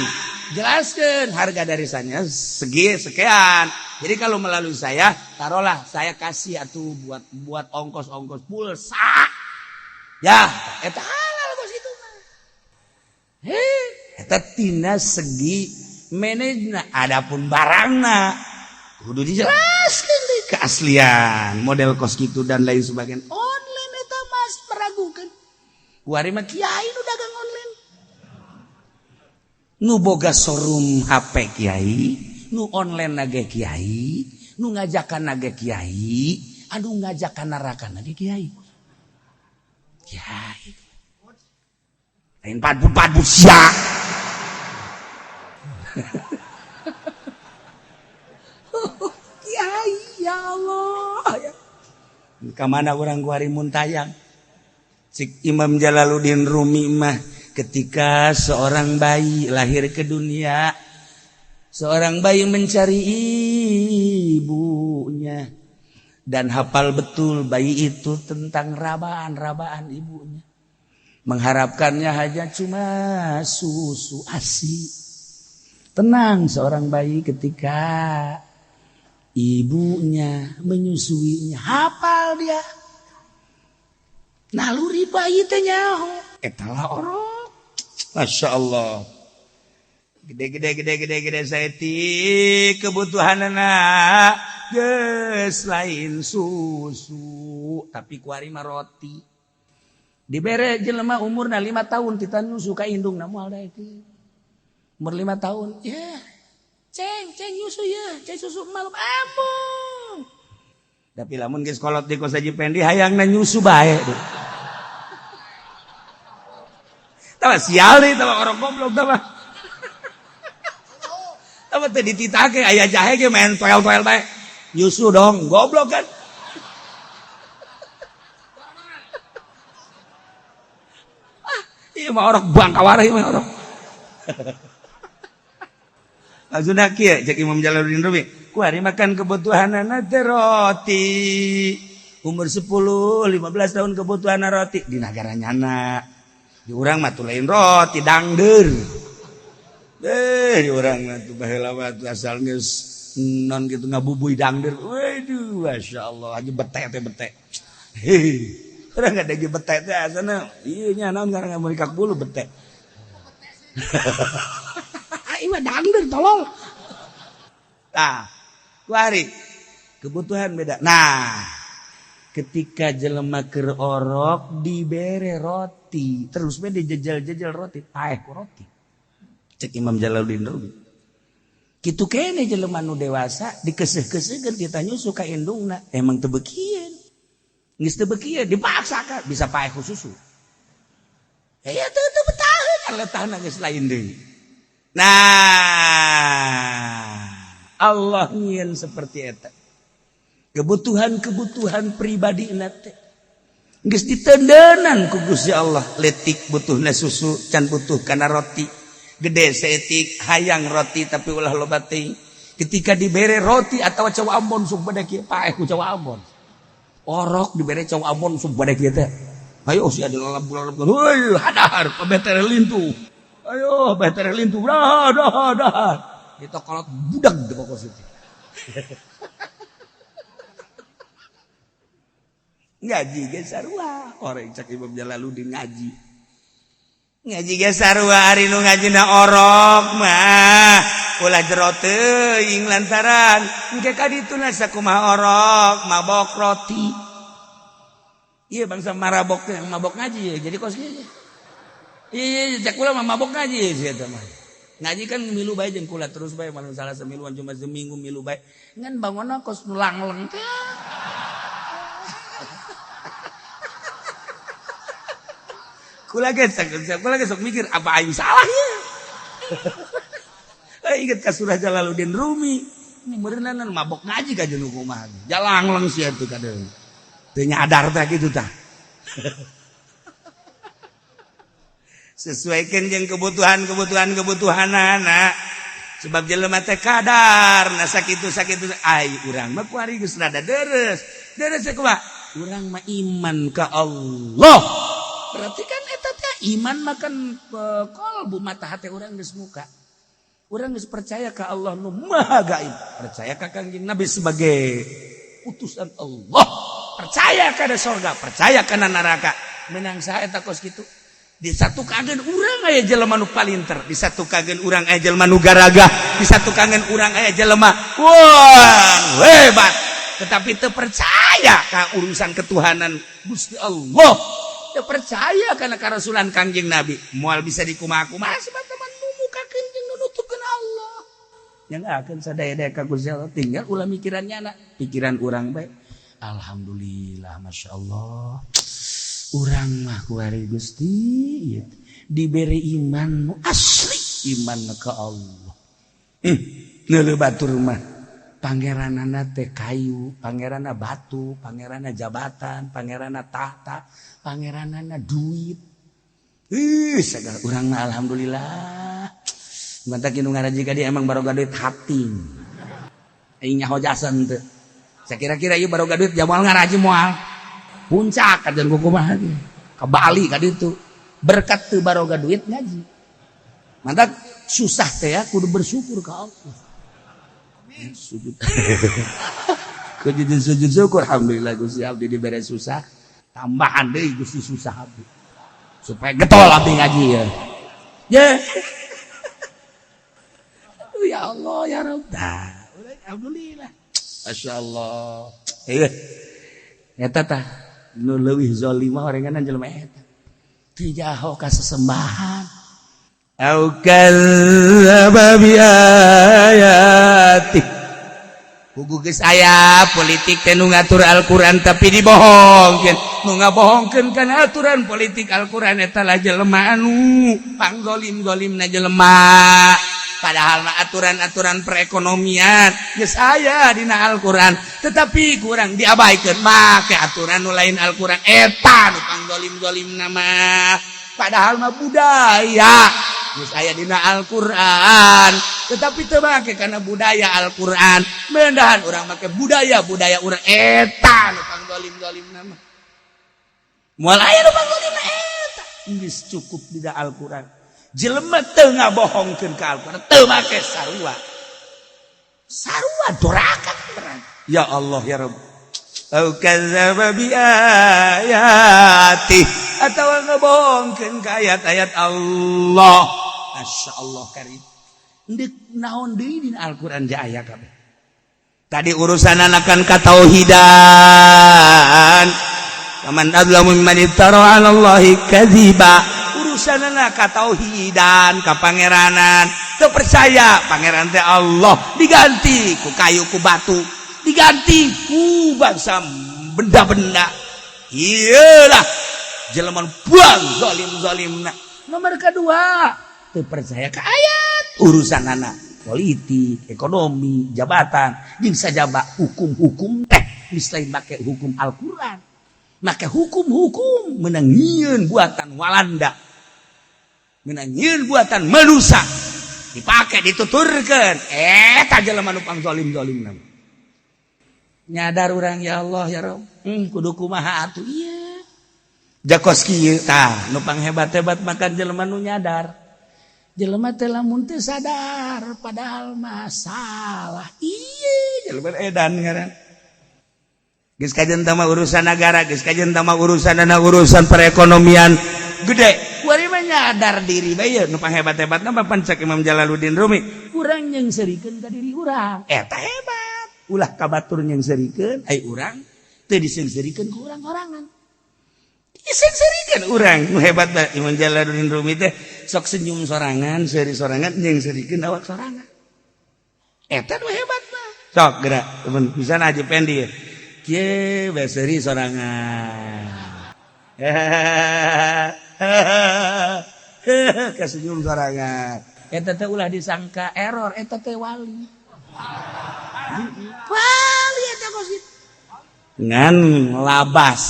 jelaskan harga dari sananya segi sekian. Jadi kalau melalui saya, taruhlah saya kasih atuh buat buat ongkos-ongkos pulsa. Ya, eta halal bos itu mah. Heh, eta tina segi manajna, adapun barangna kudu dijelaskan deh keaslian model kos gitu dan lain sebagainya. Online eta mas meragukan. Kuari mah kiai nu dagang online. Nu boga showroom HP kiai, nu online nage kiai, nu ngajakan nage kiai, aduh ngajakan neraka nage kiai. Kiai. Lain padbu-padbu sia. Kiai ya Allah. Ya. Ka mana urang kuari muntayang? Cik Imam Jalaluddin Rumi mah ketika seorang bayi lahir ke dunia, seorang bayi mencari ibunya dan hafal betul bayi itu tentang rabaan-rabaan ibunya. Mengharapkannya hanya cuma susu ASI. Tenang seorang bayi ketika ibunya menyusuinya, hafal dia. Naluri bayi teh nyaho. Eta lah orok. Masya Allah. Gede gede gede gede gede saeutik kebutuhanana geus lain susu tapi kuari mah roti. Dibere jelema umurna 5 tahun tita nyusu ka indungna moal daek. Umur 5 tahun, ya. Ceng, ceng nyusu ya, ceng susu malum ambung. Tapi lamun geus kolot di kos Haji Pendi hayangna nyusu bae. Tah sial deui tah orang goblok tah. Tah teh dititake aya jahe ge main toel-toel bae. Nyusu dong, goblok kan. Ah, ieu mah orok bangkawara ieu mah orok. Maksudna kieu cek Imam Jalaluddin Rumi, kuari makan kebutuhanana teh roti. Umur 10, 15 tahun kebutuhan roti di nagara nyana. Di urang mah tuh lain roti dangder. Di urang mah tuh baheula mah tuh asal geus non gitu ngabubui dangder. Waduh, masyaallah aja bete teh bete. Hei, urang ada ge bete teh asana ieu nya naon ngaran meurikak bulu bete. Ieu mah dangder tolol. Tah, kuari kebutuhan beda. Nah, ketika jelema keur orok dibere roti, terus we dijejel-jejel roti, paeh ku roti. Cek Imam Jalaluddin Rumi. Kitu kene jelema nu dewasa dikeuseuh-keuseuhkeun kita nyusu ka indungna, emang teu beukieun. Geus teu beukieun dipaksakan bisa paeh ku susu. Ya teu teu betaheun letahna geus lain deui. Nah, Allah nyieun seperti eta. Kebutuhan-kebutuhan pribadi teh geus ditendenan ku Gusti Allah. Letik butuhna susu, can butuh kana roti. Gede saeutik hayang roti tapi ulah loba teuing. Ketika dibere roti atau cau ambon sok bade kieu, paeh ku cau ambon. Orok dibere cau ambon sok bade kieu teh. Ayo sia dilalap-lalap. Heuy, hadar pabetere lintu. Ayo betere lintu. Dah dah dah. Ditokolot budak di pokok situ. Ngaji ge sarua, orang cak Imam Jalaluddin ngaji. Ngaji ge sarua ari nu ngajina orok mah ulah jero teuing lantaran engke ka dituna sakumaha orok mabok roti. Iya bangsa marabok yang mabok ngaji ya, jadi kos kieu. Iya cak kula mah mabok ngaji sia teh mah. Ngaji kan milu bae jeung kula terus bae malam salah semiluan cuma seminggu milu bae. Ngan bangonna kos nu langleng teh. Kula ge sok mikir apa aing salah ya. Inget ka surah Jalaluddin Rumi. Meureunan mabok ngaji ka jeung kumaha. Jalangleng sia teh kadeung. Teu nyadar teh kitu tah. Sesuaikan jeung kebutuhan-kebutuhan kebutuhanana. Sebab jelema teh kadar na sakitu sakitu ai urang mah kuari geus rada deres. Deres teh kumaha? Urang mah iman ka Allah. Berarti kan eta teh iman makan kolbu mata hati urang geus muka. Urang geus percaya ka Allah nu Maha Gaib, percaya ka Kangjeng Nabi sebagai utusan Allah, percaya kana sorga, percaya kana neraka. Menang saha eta kos kitu? Disatukakeun urang aya jelema nu palinter, disatukakeun urang aya jelema nu garagah, disatukakeun urang aya jelema wah hebat, tetapi teu percaya ka urusan ketuhanan Gusti Allah. Percaya karena karasulan Kangjeng Nabi moal bisa dikumaha-kumaha sebab teman mumukakeun jeung nutupkeun Allah yang akan sadaya-daya ka Gusti Allah tinggal ulah mikirannya anak pikiran urang bae. Alhamdulillah masyaallah urang mah kuari Gusti diberi iman nu asli iman ka Allah. Neuleuh batur mah pangeranana teh kayu, pangeranana batu, pangeranana jabatan, pangeranana tahta, pangeranana duit. Ih, segala urang mah alhamdulillah. Mantak nu ngaraji ka dia emang baroga duit hati. Aing nyaho jasan teu. Sakira-kira ieu baroga duit jamal ngaraji moal. Puncak kajian kumaha ge. Ka Bali ka ditu. Berkat teu baroga duit ngaji. Mantak susah teh ya kudu bersyukur ka Allah. Sujud. Kudu sujud syukur alhamdulillah Gusti abdi dibere susah, tambahan deui Gusti susah abdi. Supaya getol abdi ngaji ya. Ya. Ya Allah ya Rabb. Alhamdulillah. Masyaallah. Eh. Eta tah nu leuwih zalim mah orenganan jelema eta. Teu jaho ka sesembahan. Au kadzdzaba bi ayati. Pugu geus aya politik teh nu ngatur Al-Qur'an tapi dibohongkeun. Nu ngabohongkeun kana aturan politik Al-Qur'an eta lah jelema anu pangzolim-zolimna jelema. Padahal mah aturan-aturan perekonomian geus aya dina Al-Qur'an, tetapi kurang diabaikeun make aturan nu lain Al-Qur'an eta nu pangzolim-zolimna mah. Padahal mah budaya geus aya dina Al-Qur'an, tetapi teu make kana budaya Al-Qur'an. Mendahan urang make budaya-budaya urang eta nu pangzolim-zolimna mah. Moal aya nu pangzolimna eta. Geus cukup dina Al-Qur'an. Jelema teu ngabohongkeun ka Al-Qur'an, teu make sarua. Sarua doraka beneran. Ya Allah ya Rabb. Au kadzdzaba bi ayati atawa ngabohongkeun ka ayat-ayat Allah. Masya Allah karim. Ndek naon deui dina Al-Qur'an ja aya kabeh. Tadi urusan anakan katauhidan. Faman adzlamu mimman iftara 'ala Allahi kadziba. Urusanana katauhidan, kapangeranan. Teu percaya pangeran teh Allah, diganti ku kayu, ku batu, diganti ku bangsa benda-benda. Iyalah jelema buang zalim-zalimna. Nomor kedua, teu percaya ke ayat, urusan anak politik, ekonomi, jabatan jeung sajaba hukum-hukum teh geus lain make hukum Al-Qur'an, make hukum-hukum menang nyieun buatan Walanda, menang nyieun buatan manusia, dipakai, dituturkan. Eta jelema nu pang zalim-zalim. Nyadar urang, ya Allah, ya Rob, kudu kumaha atuh ieu? Jakos kieu tah, nu pang hebat-hebat makan jelema nu nyadar. Jelema teh lamun teu sadar padahal masalah, iya, jelema edan ngaran. Geus kajen mah urusan negara, geus kajen mah urusan urusan perekonomian gede. Kuari mah nyadar diri bae, nu panghebat-hebatna mah pancak Imam Jalaluddin Rumi. Urang nyeungseurikeun ka diri urang. Eta hebat. Ulah ka batur nyeungseurikeun, ai urang teu diseungseurikeun ku urang sorangan. Diseungseurikeun urang nu hebat mah Imam Jalaluddin Rumi teh sok senyum sorangan, seuri sorangan, nyeungseurikeun awak sorangan. Eta nu hebat mah. Sok gerak, temen bisa Haji Pendi. Kieu bae seuri sorangan. Kasenyum sorangan. Eta teh ulah disangka error, eta teh wali. Wali eta kos kitu. Ngan labas.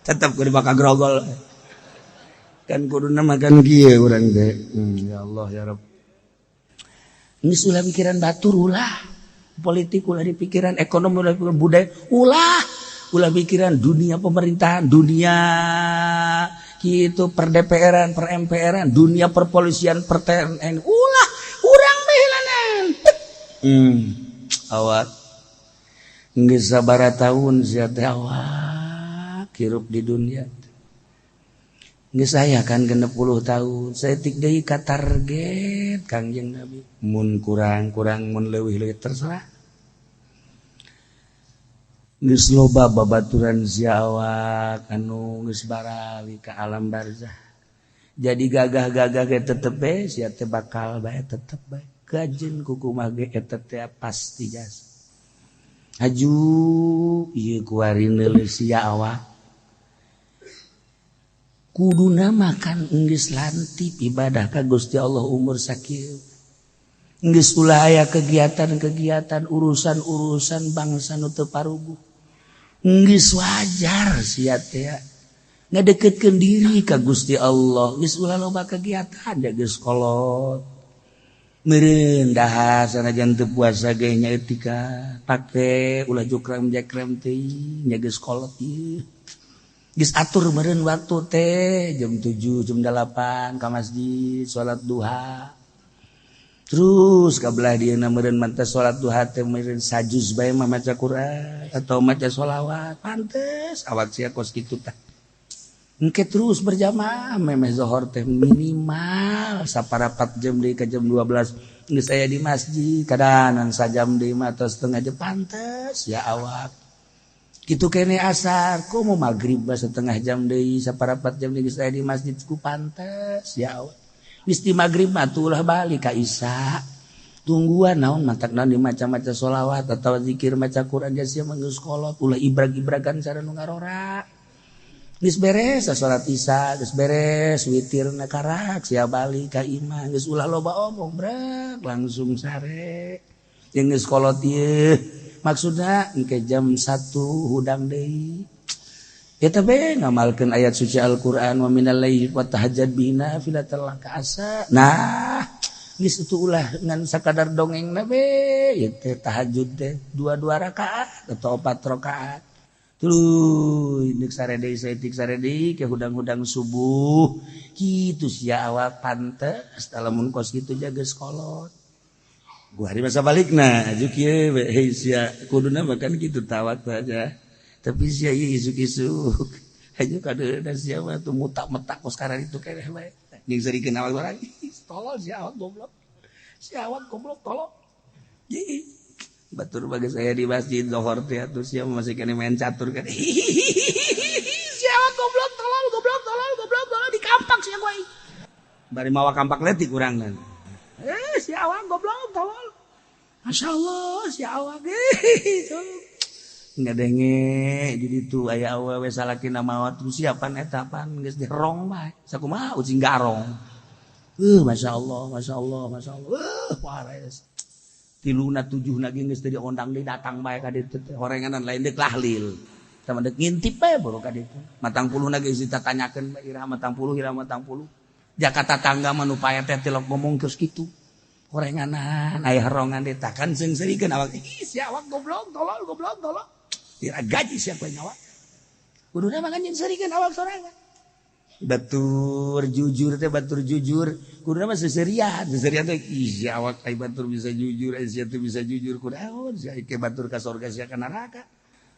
Tetep kudu bakal grogol. Kan kuduna makan kieu urang teh. Ya Allah, ya Rabb. Geus ulah pikiran batur, ulah. Politik ulah dipikiran, ekonomi ulah pikiran, budaya ulah. Ulah pikiran dunia pemerintahan, dunia gitu per DPR-an, per MPR-an, dunia perpolisian, per TNI, ulah urang bae. Awak geus sabaraha tahun sia teh awak hirup di dunia? Geus aya kan 60 tahun. Saeutik deui ka target Kangjeng Nabi. Mun kurang-kurang, mun leuwih-leuwih, terserah. Geus loba babaturan sia awak anu geus barali ka alam barzah. Jadi gagah-gagah ge tetep bae sia teh bakal bae, tetep bae kajen kukumaha ge eta teh pasti jasa. Aju ieu kuari neuleuh sia awak, kuduna makan geus lantip ibadah ka Gusti Allah. Umur sakieu geus ulah aya kegiatan-kegiatan, urusan-urusan bangsa nu teu paruguh. Geus wajar sia teh ngadeketkeun diri ka Gusti Allah. Geus ulah loba kegiatan, ja geus kolot meureun dahar sanajan teu puasa ge nya etika pake, ulah jukram jekrem teuing nya, geus kolot ieu. Geus atur meureun waktu teh jam 7, jam 8 ka masjid salat duha. Terus ka belah dieuna meureun manteh salat duha teh meureun sajuz bae mah maca Quran atau maca sholawat, pantes awak sia kos kitu tah. Engke terus berjamaah memeh zohor teh minimal saparapat jam deui ka jam 12 geus aya di masjid, kadanan sajam deui mah atau setengah jam, pantes ya awak gitu kene. Asar komo maghrib mah setengah jam deui, saparapat jam deui geus aya di masjid ku pantes ya awak. Geus di maghrib mah tuh ulah balik ka isya, tungguan naon matak naon di maca-maca sholawat atau zikir, maca Quran, sia mah geus kolot, ulah ibrag-ibragan cara nu ngarora. Geus beres salat isya, geus beres witirna, karak sia balik ka imah, geus ulah loba omong, brek langsung sare. Jeung geus kolot ieu maksudna engke jam 1 hudang deui. Eta be ngamalkeun ayat suci Al-Qur'an, wa minal laili fatahajjad bihi nafilatan laka asa. Nah, geus itu ulah ngan sakadar dongeng na be ieu teh. Tahajud teh dua dua rakaat atau empat rakaat. Tuluy deuk sare deui saeutik, sare deui ke hudang-hudang subuh kitu sia awak pantes. Lamun kos kitu jaga kolot gua hari masa balikna aju kieu we. Hei sia, kuduna makan kitu tawak saja, tapi sia ieu isuk-isuk aju kadeuna sia mah tuh mutak-metak kos sekarang itu keneh bae jeung seurikeun awak urang. Tolol sia awak, goblok sia awak, goblok, tolol. Ih, batur bagi saya di masjid zohor teh atuh sia masih kena main catur kan. Siapa goblok, tolol, goblok, tolol, goblok, tolol di kampung. Bari mawa kampak letik urang. Si awak goblok tolol. Masya Allah, si awak ngadenge di ditu aya awewe salakina maot siapan eta pan geus dirong bae. Sakumaha ucing garong. Masya Allah, Masya Allah, Masya Allah. Wares. Tiluna tujuhna ge geus teu diondang deui, datang bae ka ditu teh horenganan, lain deuk tahlil. Tama deuk ngintip bae baru ka ditu. Matang puluhna geus ditanyakeun bae, iraha matang puluh, iraha matang puluh. Jakarta tangga mah nu pae teh tilok ngomong geus kitu. Horenganan aya horongan ditakan seungseurikeun awak. Ih, si awak goblok tolol, goblok tolol. Tira gaji siapa nyawa. Kuduna mah kan nyeungseurikeun awak sorangan. Batur jujur teh, batur jujur kuduna mah seserian. Seserian teh, ih, si awak ai batur bisa jujur, ai sia teh bisa jujur, kunaon sia ke batur ka surga, sia ka neraka.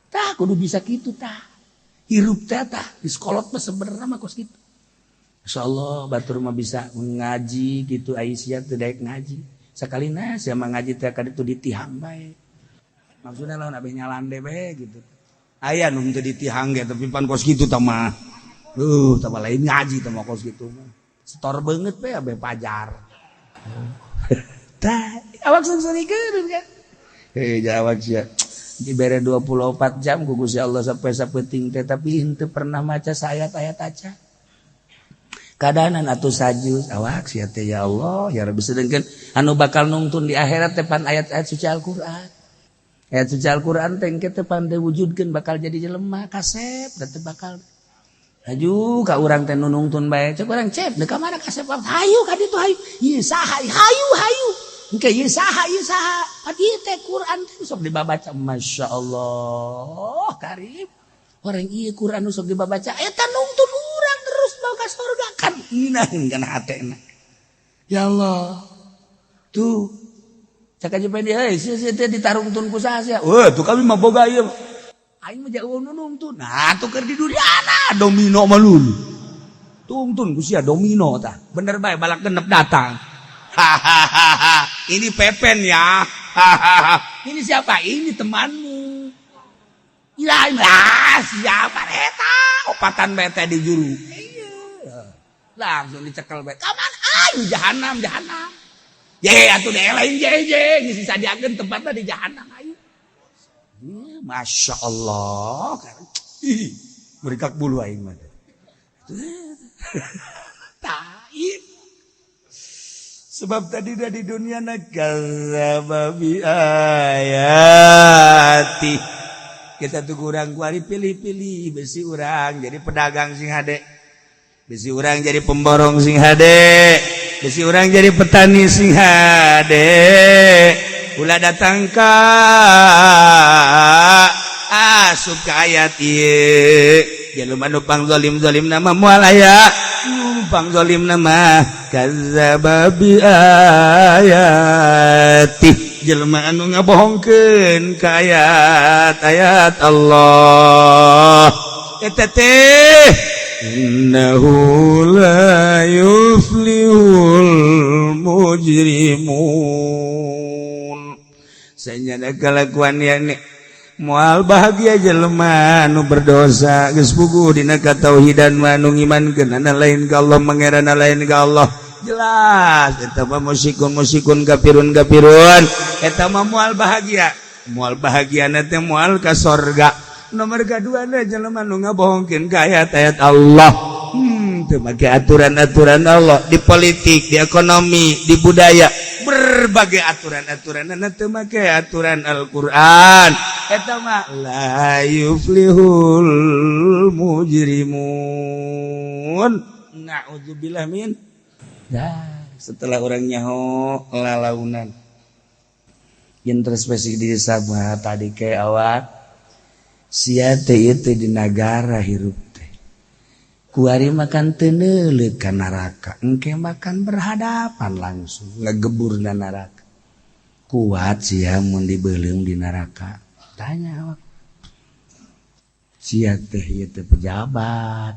Tah, kudu bisa kitu tah. Hirup teh tah di sekolot mah sebenarnya mah kos kitu. Insyaallah batur mah bisa ngaji gitu, ai sia teu daek ngaji. Sakalina sia mah ngaji teh ka ditu ditihang bae. Maksudnya lawan abeh nyalande bae gitu. Aya nu teu ditihang ge, tapi pan kos kitu tah mah. Tah lain ngaji tah mah kos kitu mah. Setor beungeut bae abeh pajar. Tah, awak seungseurikeun kan. Hei, awak sia. Dibere 24 jam ku Gusti Allah sampai sapeuting teh, tapi henteu pernah maca saayat-ayat aja. Kadanan atuh sajus awak sia teh, ya Allah ya Rabbi, sedengkeun anu bakal nungtun di akhirat teh pan ayat-ayat suci Al-Qur'an. Ayat suci Al-Qur'an teh engke teh pan diwujudkeun bakal jadi jelema kasep teh bakal. Hayu ka urang teh nu nungtun bae, cek urang, "Cep, deuk ka mana kasep?" "Hayu ka ditu, hayu." "Ieu saha?" "Hayu, hayu." Engke ieu saha, ieu saha? Adi teh Quran teh sok dibabaca, Masya Allah karib. Orang ieu Quran nu sok dibabaca eta nungtun urang terus bawa ka surga kan ngeunaheun kana hatena. Ya Allah. Tuh. Cak aja pengen heuy, sia sia teh ditarungtun ku saha sia? Wah, tuh kami mah boga ieu. Aing mah jauh nu nungtun. Nah, tuh keur di dunia domino mah lul. Tungtun ku sia domino tah. Bener bae balak genep datang. Hahaha. Ini Pepen ya. Hahaha. Ini siapa? Ini temanmu. Ya, lah, siapa eta? Opatan bete di juru. Iya. Langsung dicekel bae. Kaman ayo jahanam, jahanam. Ye atuh deh lain je je geus disadiakeun tempatna di jahanam ayo. Iya, Masya Allah. Ih, merikak bulu aing mah. Taib. Sebab tadi dah di dunia kadzdzaba bi ayati. Kita tuh kurang kuari pilih-pilih, besi urang jadi pedagang sing hade. Besi urang jadi pemborong sing hade. Besi urang jadi petani sing hade. Ulah datang ka asup ka ayat ieu. Jelema nu pang zalim-zalim nama moal aya. Pang zalim nama kadzdzaba bi ayati. Jelema anu ngabohongkeun ka ayat-ayat Allah. Eta teh innahu la yuflihul mujrimun. Sanyana kalakuan yani moal bahagia jelema anu berdosa, geus puguh dina katauhidan mah, anu ngimankeun lain ka Allah, mangerana lain ka Allah. Jelas eta mah musyrikun musyrikun, kafirun kafirun. Eta mah moal bahagia, moal bahagia teh moal ka sorga. Nomor kedua jelema nu ngabohongkeun ka ayat-ayat Allah, teu make aturan-aturan Allah di politik, di ekonomi, di budaya, berbagai aturan-aturan teu make aturan Al-Qur'an, eta mah la yuflihul mujrimun, na'udzubillah min. Dah, setelah orang nyaho lalaunan introspeksi diri sama tadi kayak awak sia teh itu di negara hirup teh kuari makan teu ka neraka, engke makan berhadapan langsung ngegebur na neraka. Kuat sia mun dibeuleum di neraka? Tanya awak sia teh, ieu teh pejabat,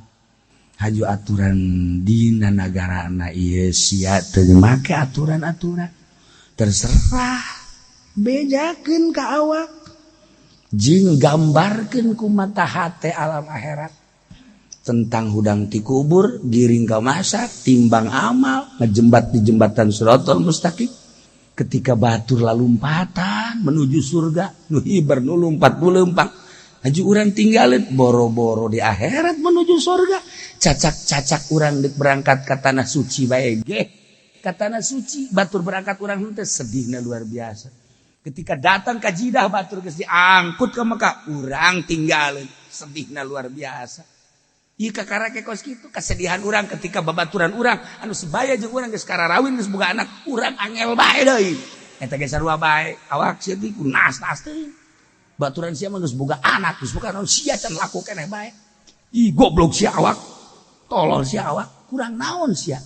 haju aturan dina negara na ieu, sia teu make aturan-aturan, terserah, bejakeun ka awak jeung gambarkeun ku mata hate alam akhirat. Tentang hudang ti kubur, giring ka mahsyar, timbang amal, ngejembat di jembatan Siratal Mustaqim. Ketika batur lalumpatan menuju surga, nu hiber, nu lumpat, nu lempang, laju urang tinggalin boro-boro di akhirat menuju surga. Cacak-cacak urang dek berangkat ke tanah suci bae ge, ke tanah suci batur berangkat, urang henteu sedihna luar biasa. Ketika datang ke Jidah, batur geus diangkut ke Mekah, urang tinggalin, sedihna luar biasa. Ieu kakara kos kitu kesedihan urang ketika babaturan urang anu sebaya jeung urang geus kararawin, geus boga anak, urang angel bae deui. Eta ge sarua bae, awak sia teh ku nas-nas teuing. Baturan sia mah geus boga anak, geus boga naon, sia can laku keneh bae. Ih, goblok sia awak. Tolol sia awak, kurang naon sia.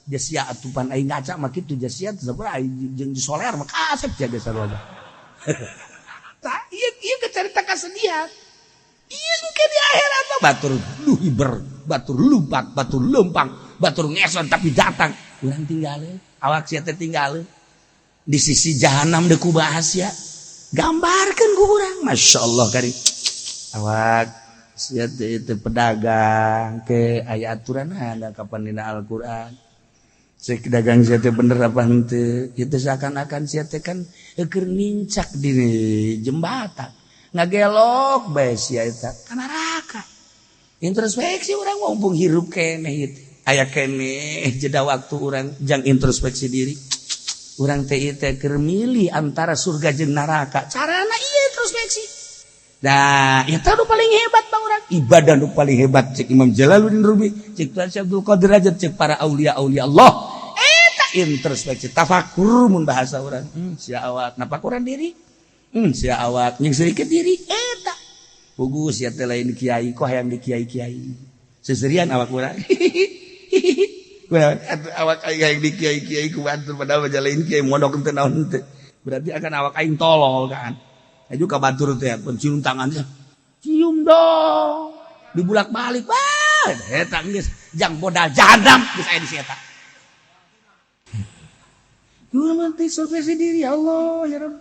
Ja sia atupan aing ngaca mah kitu, ja sia teh aing jeung soler mah kasep sia ge sarua. Tah, ieu ieu carita kesedihan. Ieu ke di akhirat mah batur lu hiber, batur lumpat, batur lempang, batur ngeson, tapi datang urang tinggalin, awak sia teh tinggalin di sisi jahanam deuk kubahas ya. Gambarkeun ku urang, Masya Allah kari awak sia teh itu pedagang ke aya aturan ada kapan dina Al-Qur'an. Cek dagang sia teh bener apa henteu? Itu seakan-akan sia teh kan keur nincak di jembatan, ngagelok bae sia eta ka neraka. Introspeksi urang, mumpung hirup keneh ieu, aya keneh jeda waktu urang jang introspeksi diri. Urang teh ieu teh keur milih antara surga jeung neraka. Carana ieu introspeksi. Nah, eta nu paling hebat bang urang. Ibadah nu paling hebat cek Imam Jalaluddin Rumi, cek Tuan Syekh Abdul Qadir aja, cek para aulia aulia Allah. Eta introspeksi, tafakur mun bahasa urang. Sia awak napakuran diri. Sia awak nying sedikit diri eta. Pugu sia teh lain kiai kok hayang di kiai-kiai. Seserian awak urang. Awak aing hayang di kiai-kiai ku batur, padahal mah lain kiai, mondok teu naon teu. Berarti akan awak aing tolol kan. Aju ka batur teh pun cium tangannya. Cium dong. Dibulak-balik. Wah, eta geus jang modal jahanam geus aya di si eta. Kumaha teh introspeksi diri, ya Allah ya Rabb.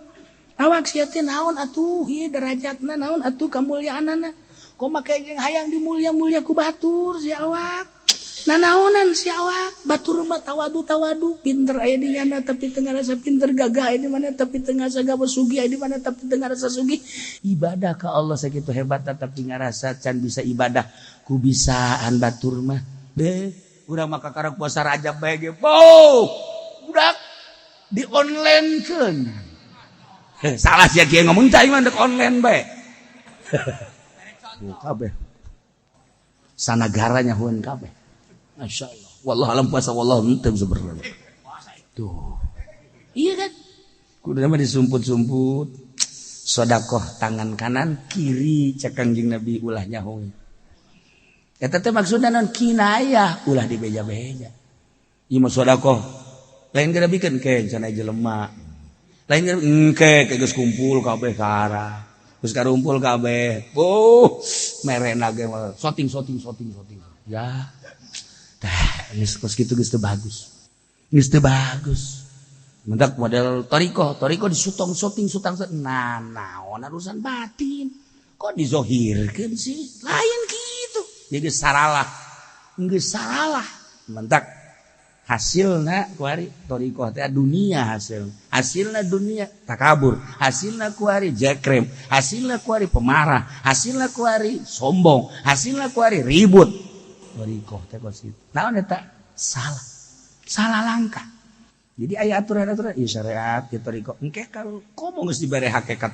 Awak sia teh naon atuh ieu derajatna, naon atuh kamulyaanana? Kok make jeung hayang dimulia-mulia ku batur si awak? Nanaonan si awak? Batur mah tawadu tawadu, pinter aya di nyana tapi teu ngarasa pinter, gagah aya di mana tapi teu ngarasa gagah, sugih aya di mana tapi teu ngarasa sugih. Ibadah ka Allah sakitu hebat tapi ngarasa can bisa ibadah ku bisaan batur mah. Deh, urang mah kakara puasa Rajab bae ge. Oh, budak di online keun. Salah sia kieu ngomong cai mah dek online bae. Kabeh. Sanagara nyahueun kabeh. Masya Allah. Wallah alam puasa, wallah henteu sebenarnya. Tuh. Iya kan? Kudu mah disumput-sumput. Sodakoh tangan kanan kiri cek Kangjeng Nabi ulah nyaho. Eta teh maksudna non kinayah, ulah dibeja-beja. Ieu mah sodakoh. Lain gara bikeun ke cenah jelema. Lain gara engke ke geus kumpul kabeh ka arah. Geus karumpul kabeh. Oh, merena ge mah shooting shooting shooting shooting. Ya. Tah, geus kos kitu geus teu bagus. Geus teu bagus. Mendak model toriko, toriko disutong shooting sutang, nah naon urusan batin. Kok dizohirkeun sih? Lain gitu. Jadi saralah. Geus saralah. Mendak hasilna kuari toriko teh dunia, hasil hasilna dunia takabur, hasilna kuari jekrem, hasilna kuari pemarah, hasilna kuari sombong, hasilna kuari ribut. Toriko teh kos kitu. Naon eta? Salah, salah langkah. Jadi aya aturan-aturan ieu syariat ieu toriko engke kalau komo geus dibere hakikat,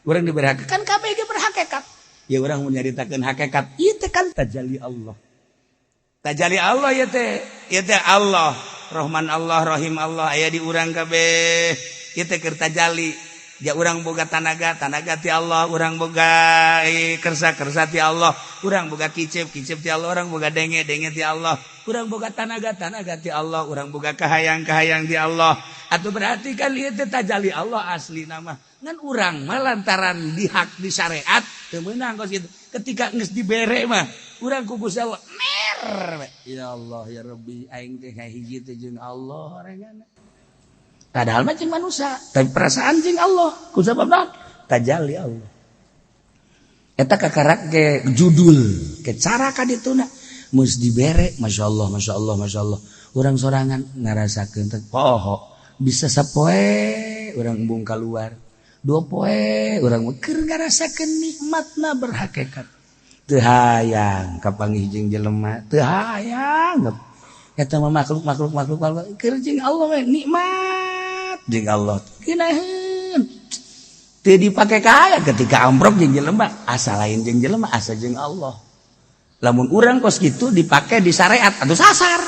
urang dibere hakikat kan kabeh ge berhakikat ya. Urang mun nyaritakeun hakikat ieu teh kan tajalli Allah, tajali Allah ya teh, ya teh Allah Rahman, Allah Rahim, Allah aya di urang kabeh. Ieu teh keur tajali ya. Urang boga tanaga, tanaga ti Allah. Urang boga kersa, kersa ti Allah. Urang boga kicep, kicep ti Allah. Urang boga denge, denge ti Allah. Urang boga tanaga, tanaga ti Allah. Urang boga kahayang, kahayang ti Allah. Atau berarti kan ieu teh tajali Allah asli nama. Ngan urang mah lantaran di hak di syariat teu meunang kos kitu. Ketika geus dibere mah urang ku Gusti Allah mer, ya Allah ya Rabbi, aing teh hiji teh jeung Allah orangna. Padahal mah jeung manusia, tapi perasaan jeung Allah ku sabab tajalli Allah. Eta kakarak ke judul ke cara kadituna. Mus dibere, masya Allah, masya Allah, masya Allah. Urang sorangan ngarasakeun teh poho. Bisa sapoe urang embung keluar. 2 poe urang mah keur ngarasakeun nikmatna berhakikat. Teu hayang kapanggih jeung jelema, teu hayang. Eta mah makhluk, makhluk, makhluk, makhluk. Keur jeung Allah we nikmat jeung Allah. Geunaheun. Teu dipake kaya ketika amprok jeung jelema, asa lain jeung jelema, asa jeung Allah. Lamun urang kos gitu dipake di syariat atau sasar.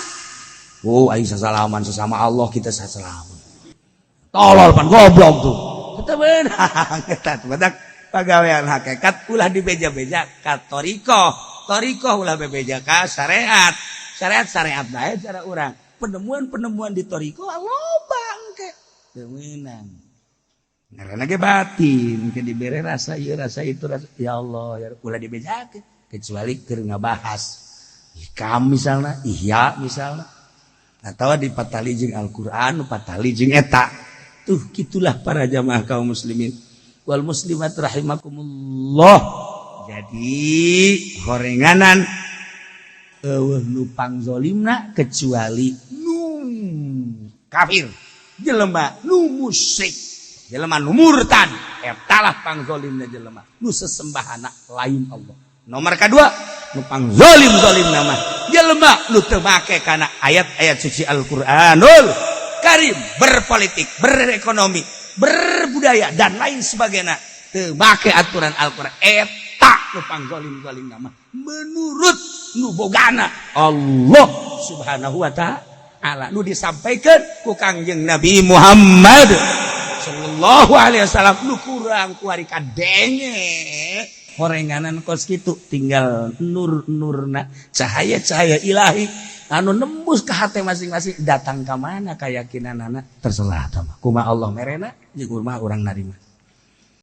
Oh, aing sasalaman sesama Allah, kita sasalaman. Tolol pan, goblok tuh. Kita beunang eta badak pagawean hakikat ulah dibeja-beja ka thoriqoh. Thoriqoh ulah bebeja ka syariat. Syariat syariat bae cara urang. Penemuan-penemuan di thoriqoh loba engke. Teu meunang. Ngaranna ge batin, ke dibere rasa ieu, rasa itu, rasa ya Allah ya ulah dibejakeun kecuali keur ngabahas hikam misalnya, ihya misalnya, atau di patali jeung Al-Qur'an, patali jeung eta. Tuh, gitulah para jamaah kaum muslimin wal muslimat rahimakumullah. Jadi horenganan eueuh nu pangzolimna kecuali nu kafir, jelema nu musyrik, jelema nu murtad. Eta lah pangzolimna, jelema nu sesembahana lain Allah. Nomor kedua nu pangzolim zolimna mah jelema nu teu make kana ayat-ayat suci Al-Qur'anul Karim, berpolitik, berekonomi, berbudaya, dan lain sebagainya teu make aturan Al-Qur'an. Eta nu pangzolim zolimna mah menurut nu bogana Allah Subhanahu wa Ta'ala, nu disampaikan ku Kangjeng Nabi Muhammad sallallahu alaihi wasallam. Nu kurang kuari kadenge horenganan kos kitu, tinggal nur nurna, cahaya-cahaya ilahi anu nembus ke hati masing-masing, datang ke mana keyakinan anak terserah. Kumaha Allah merena jeung kumaha urang narima.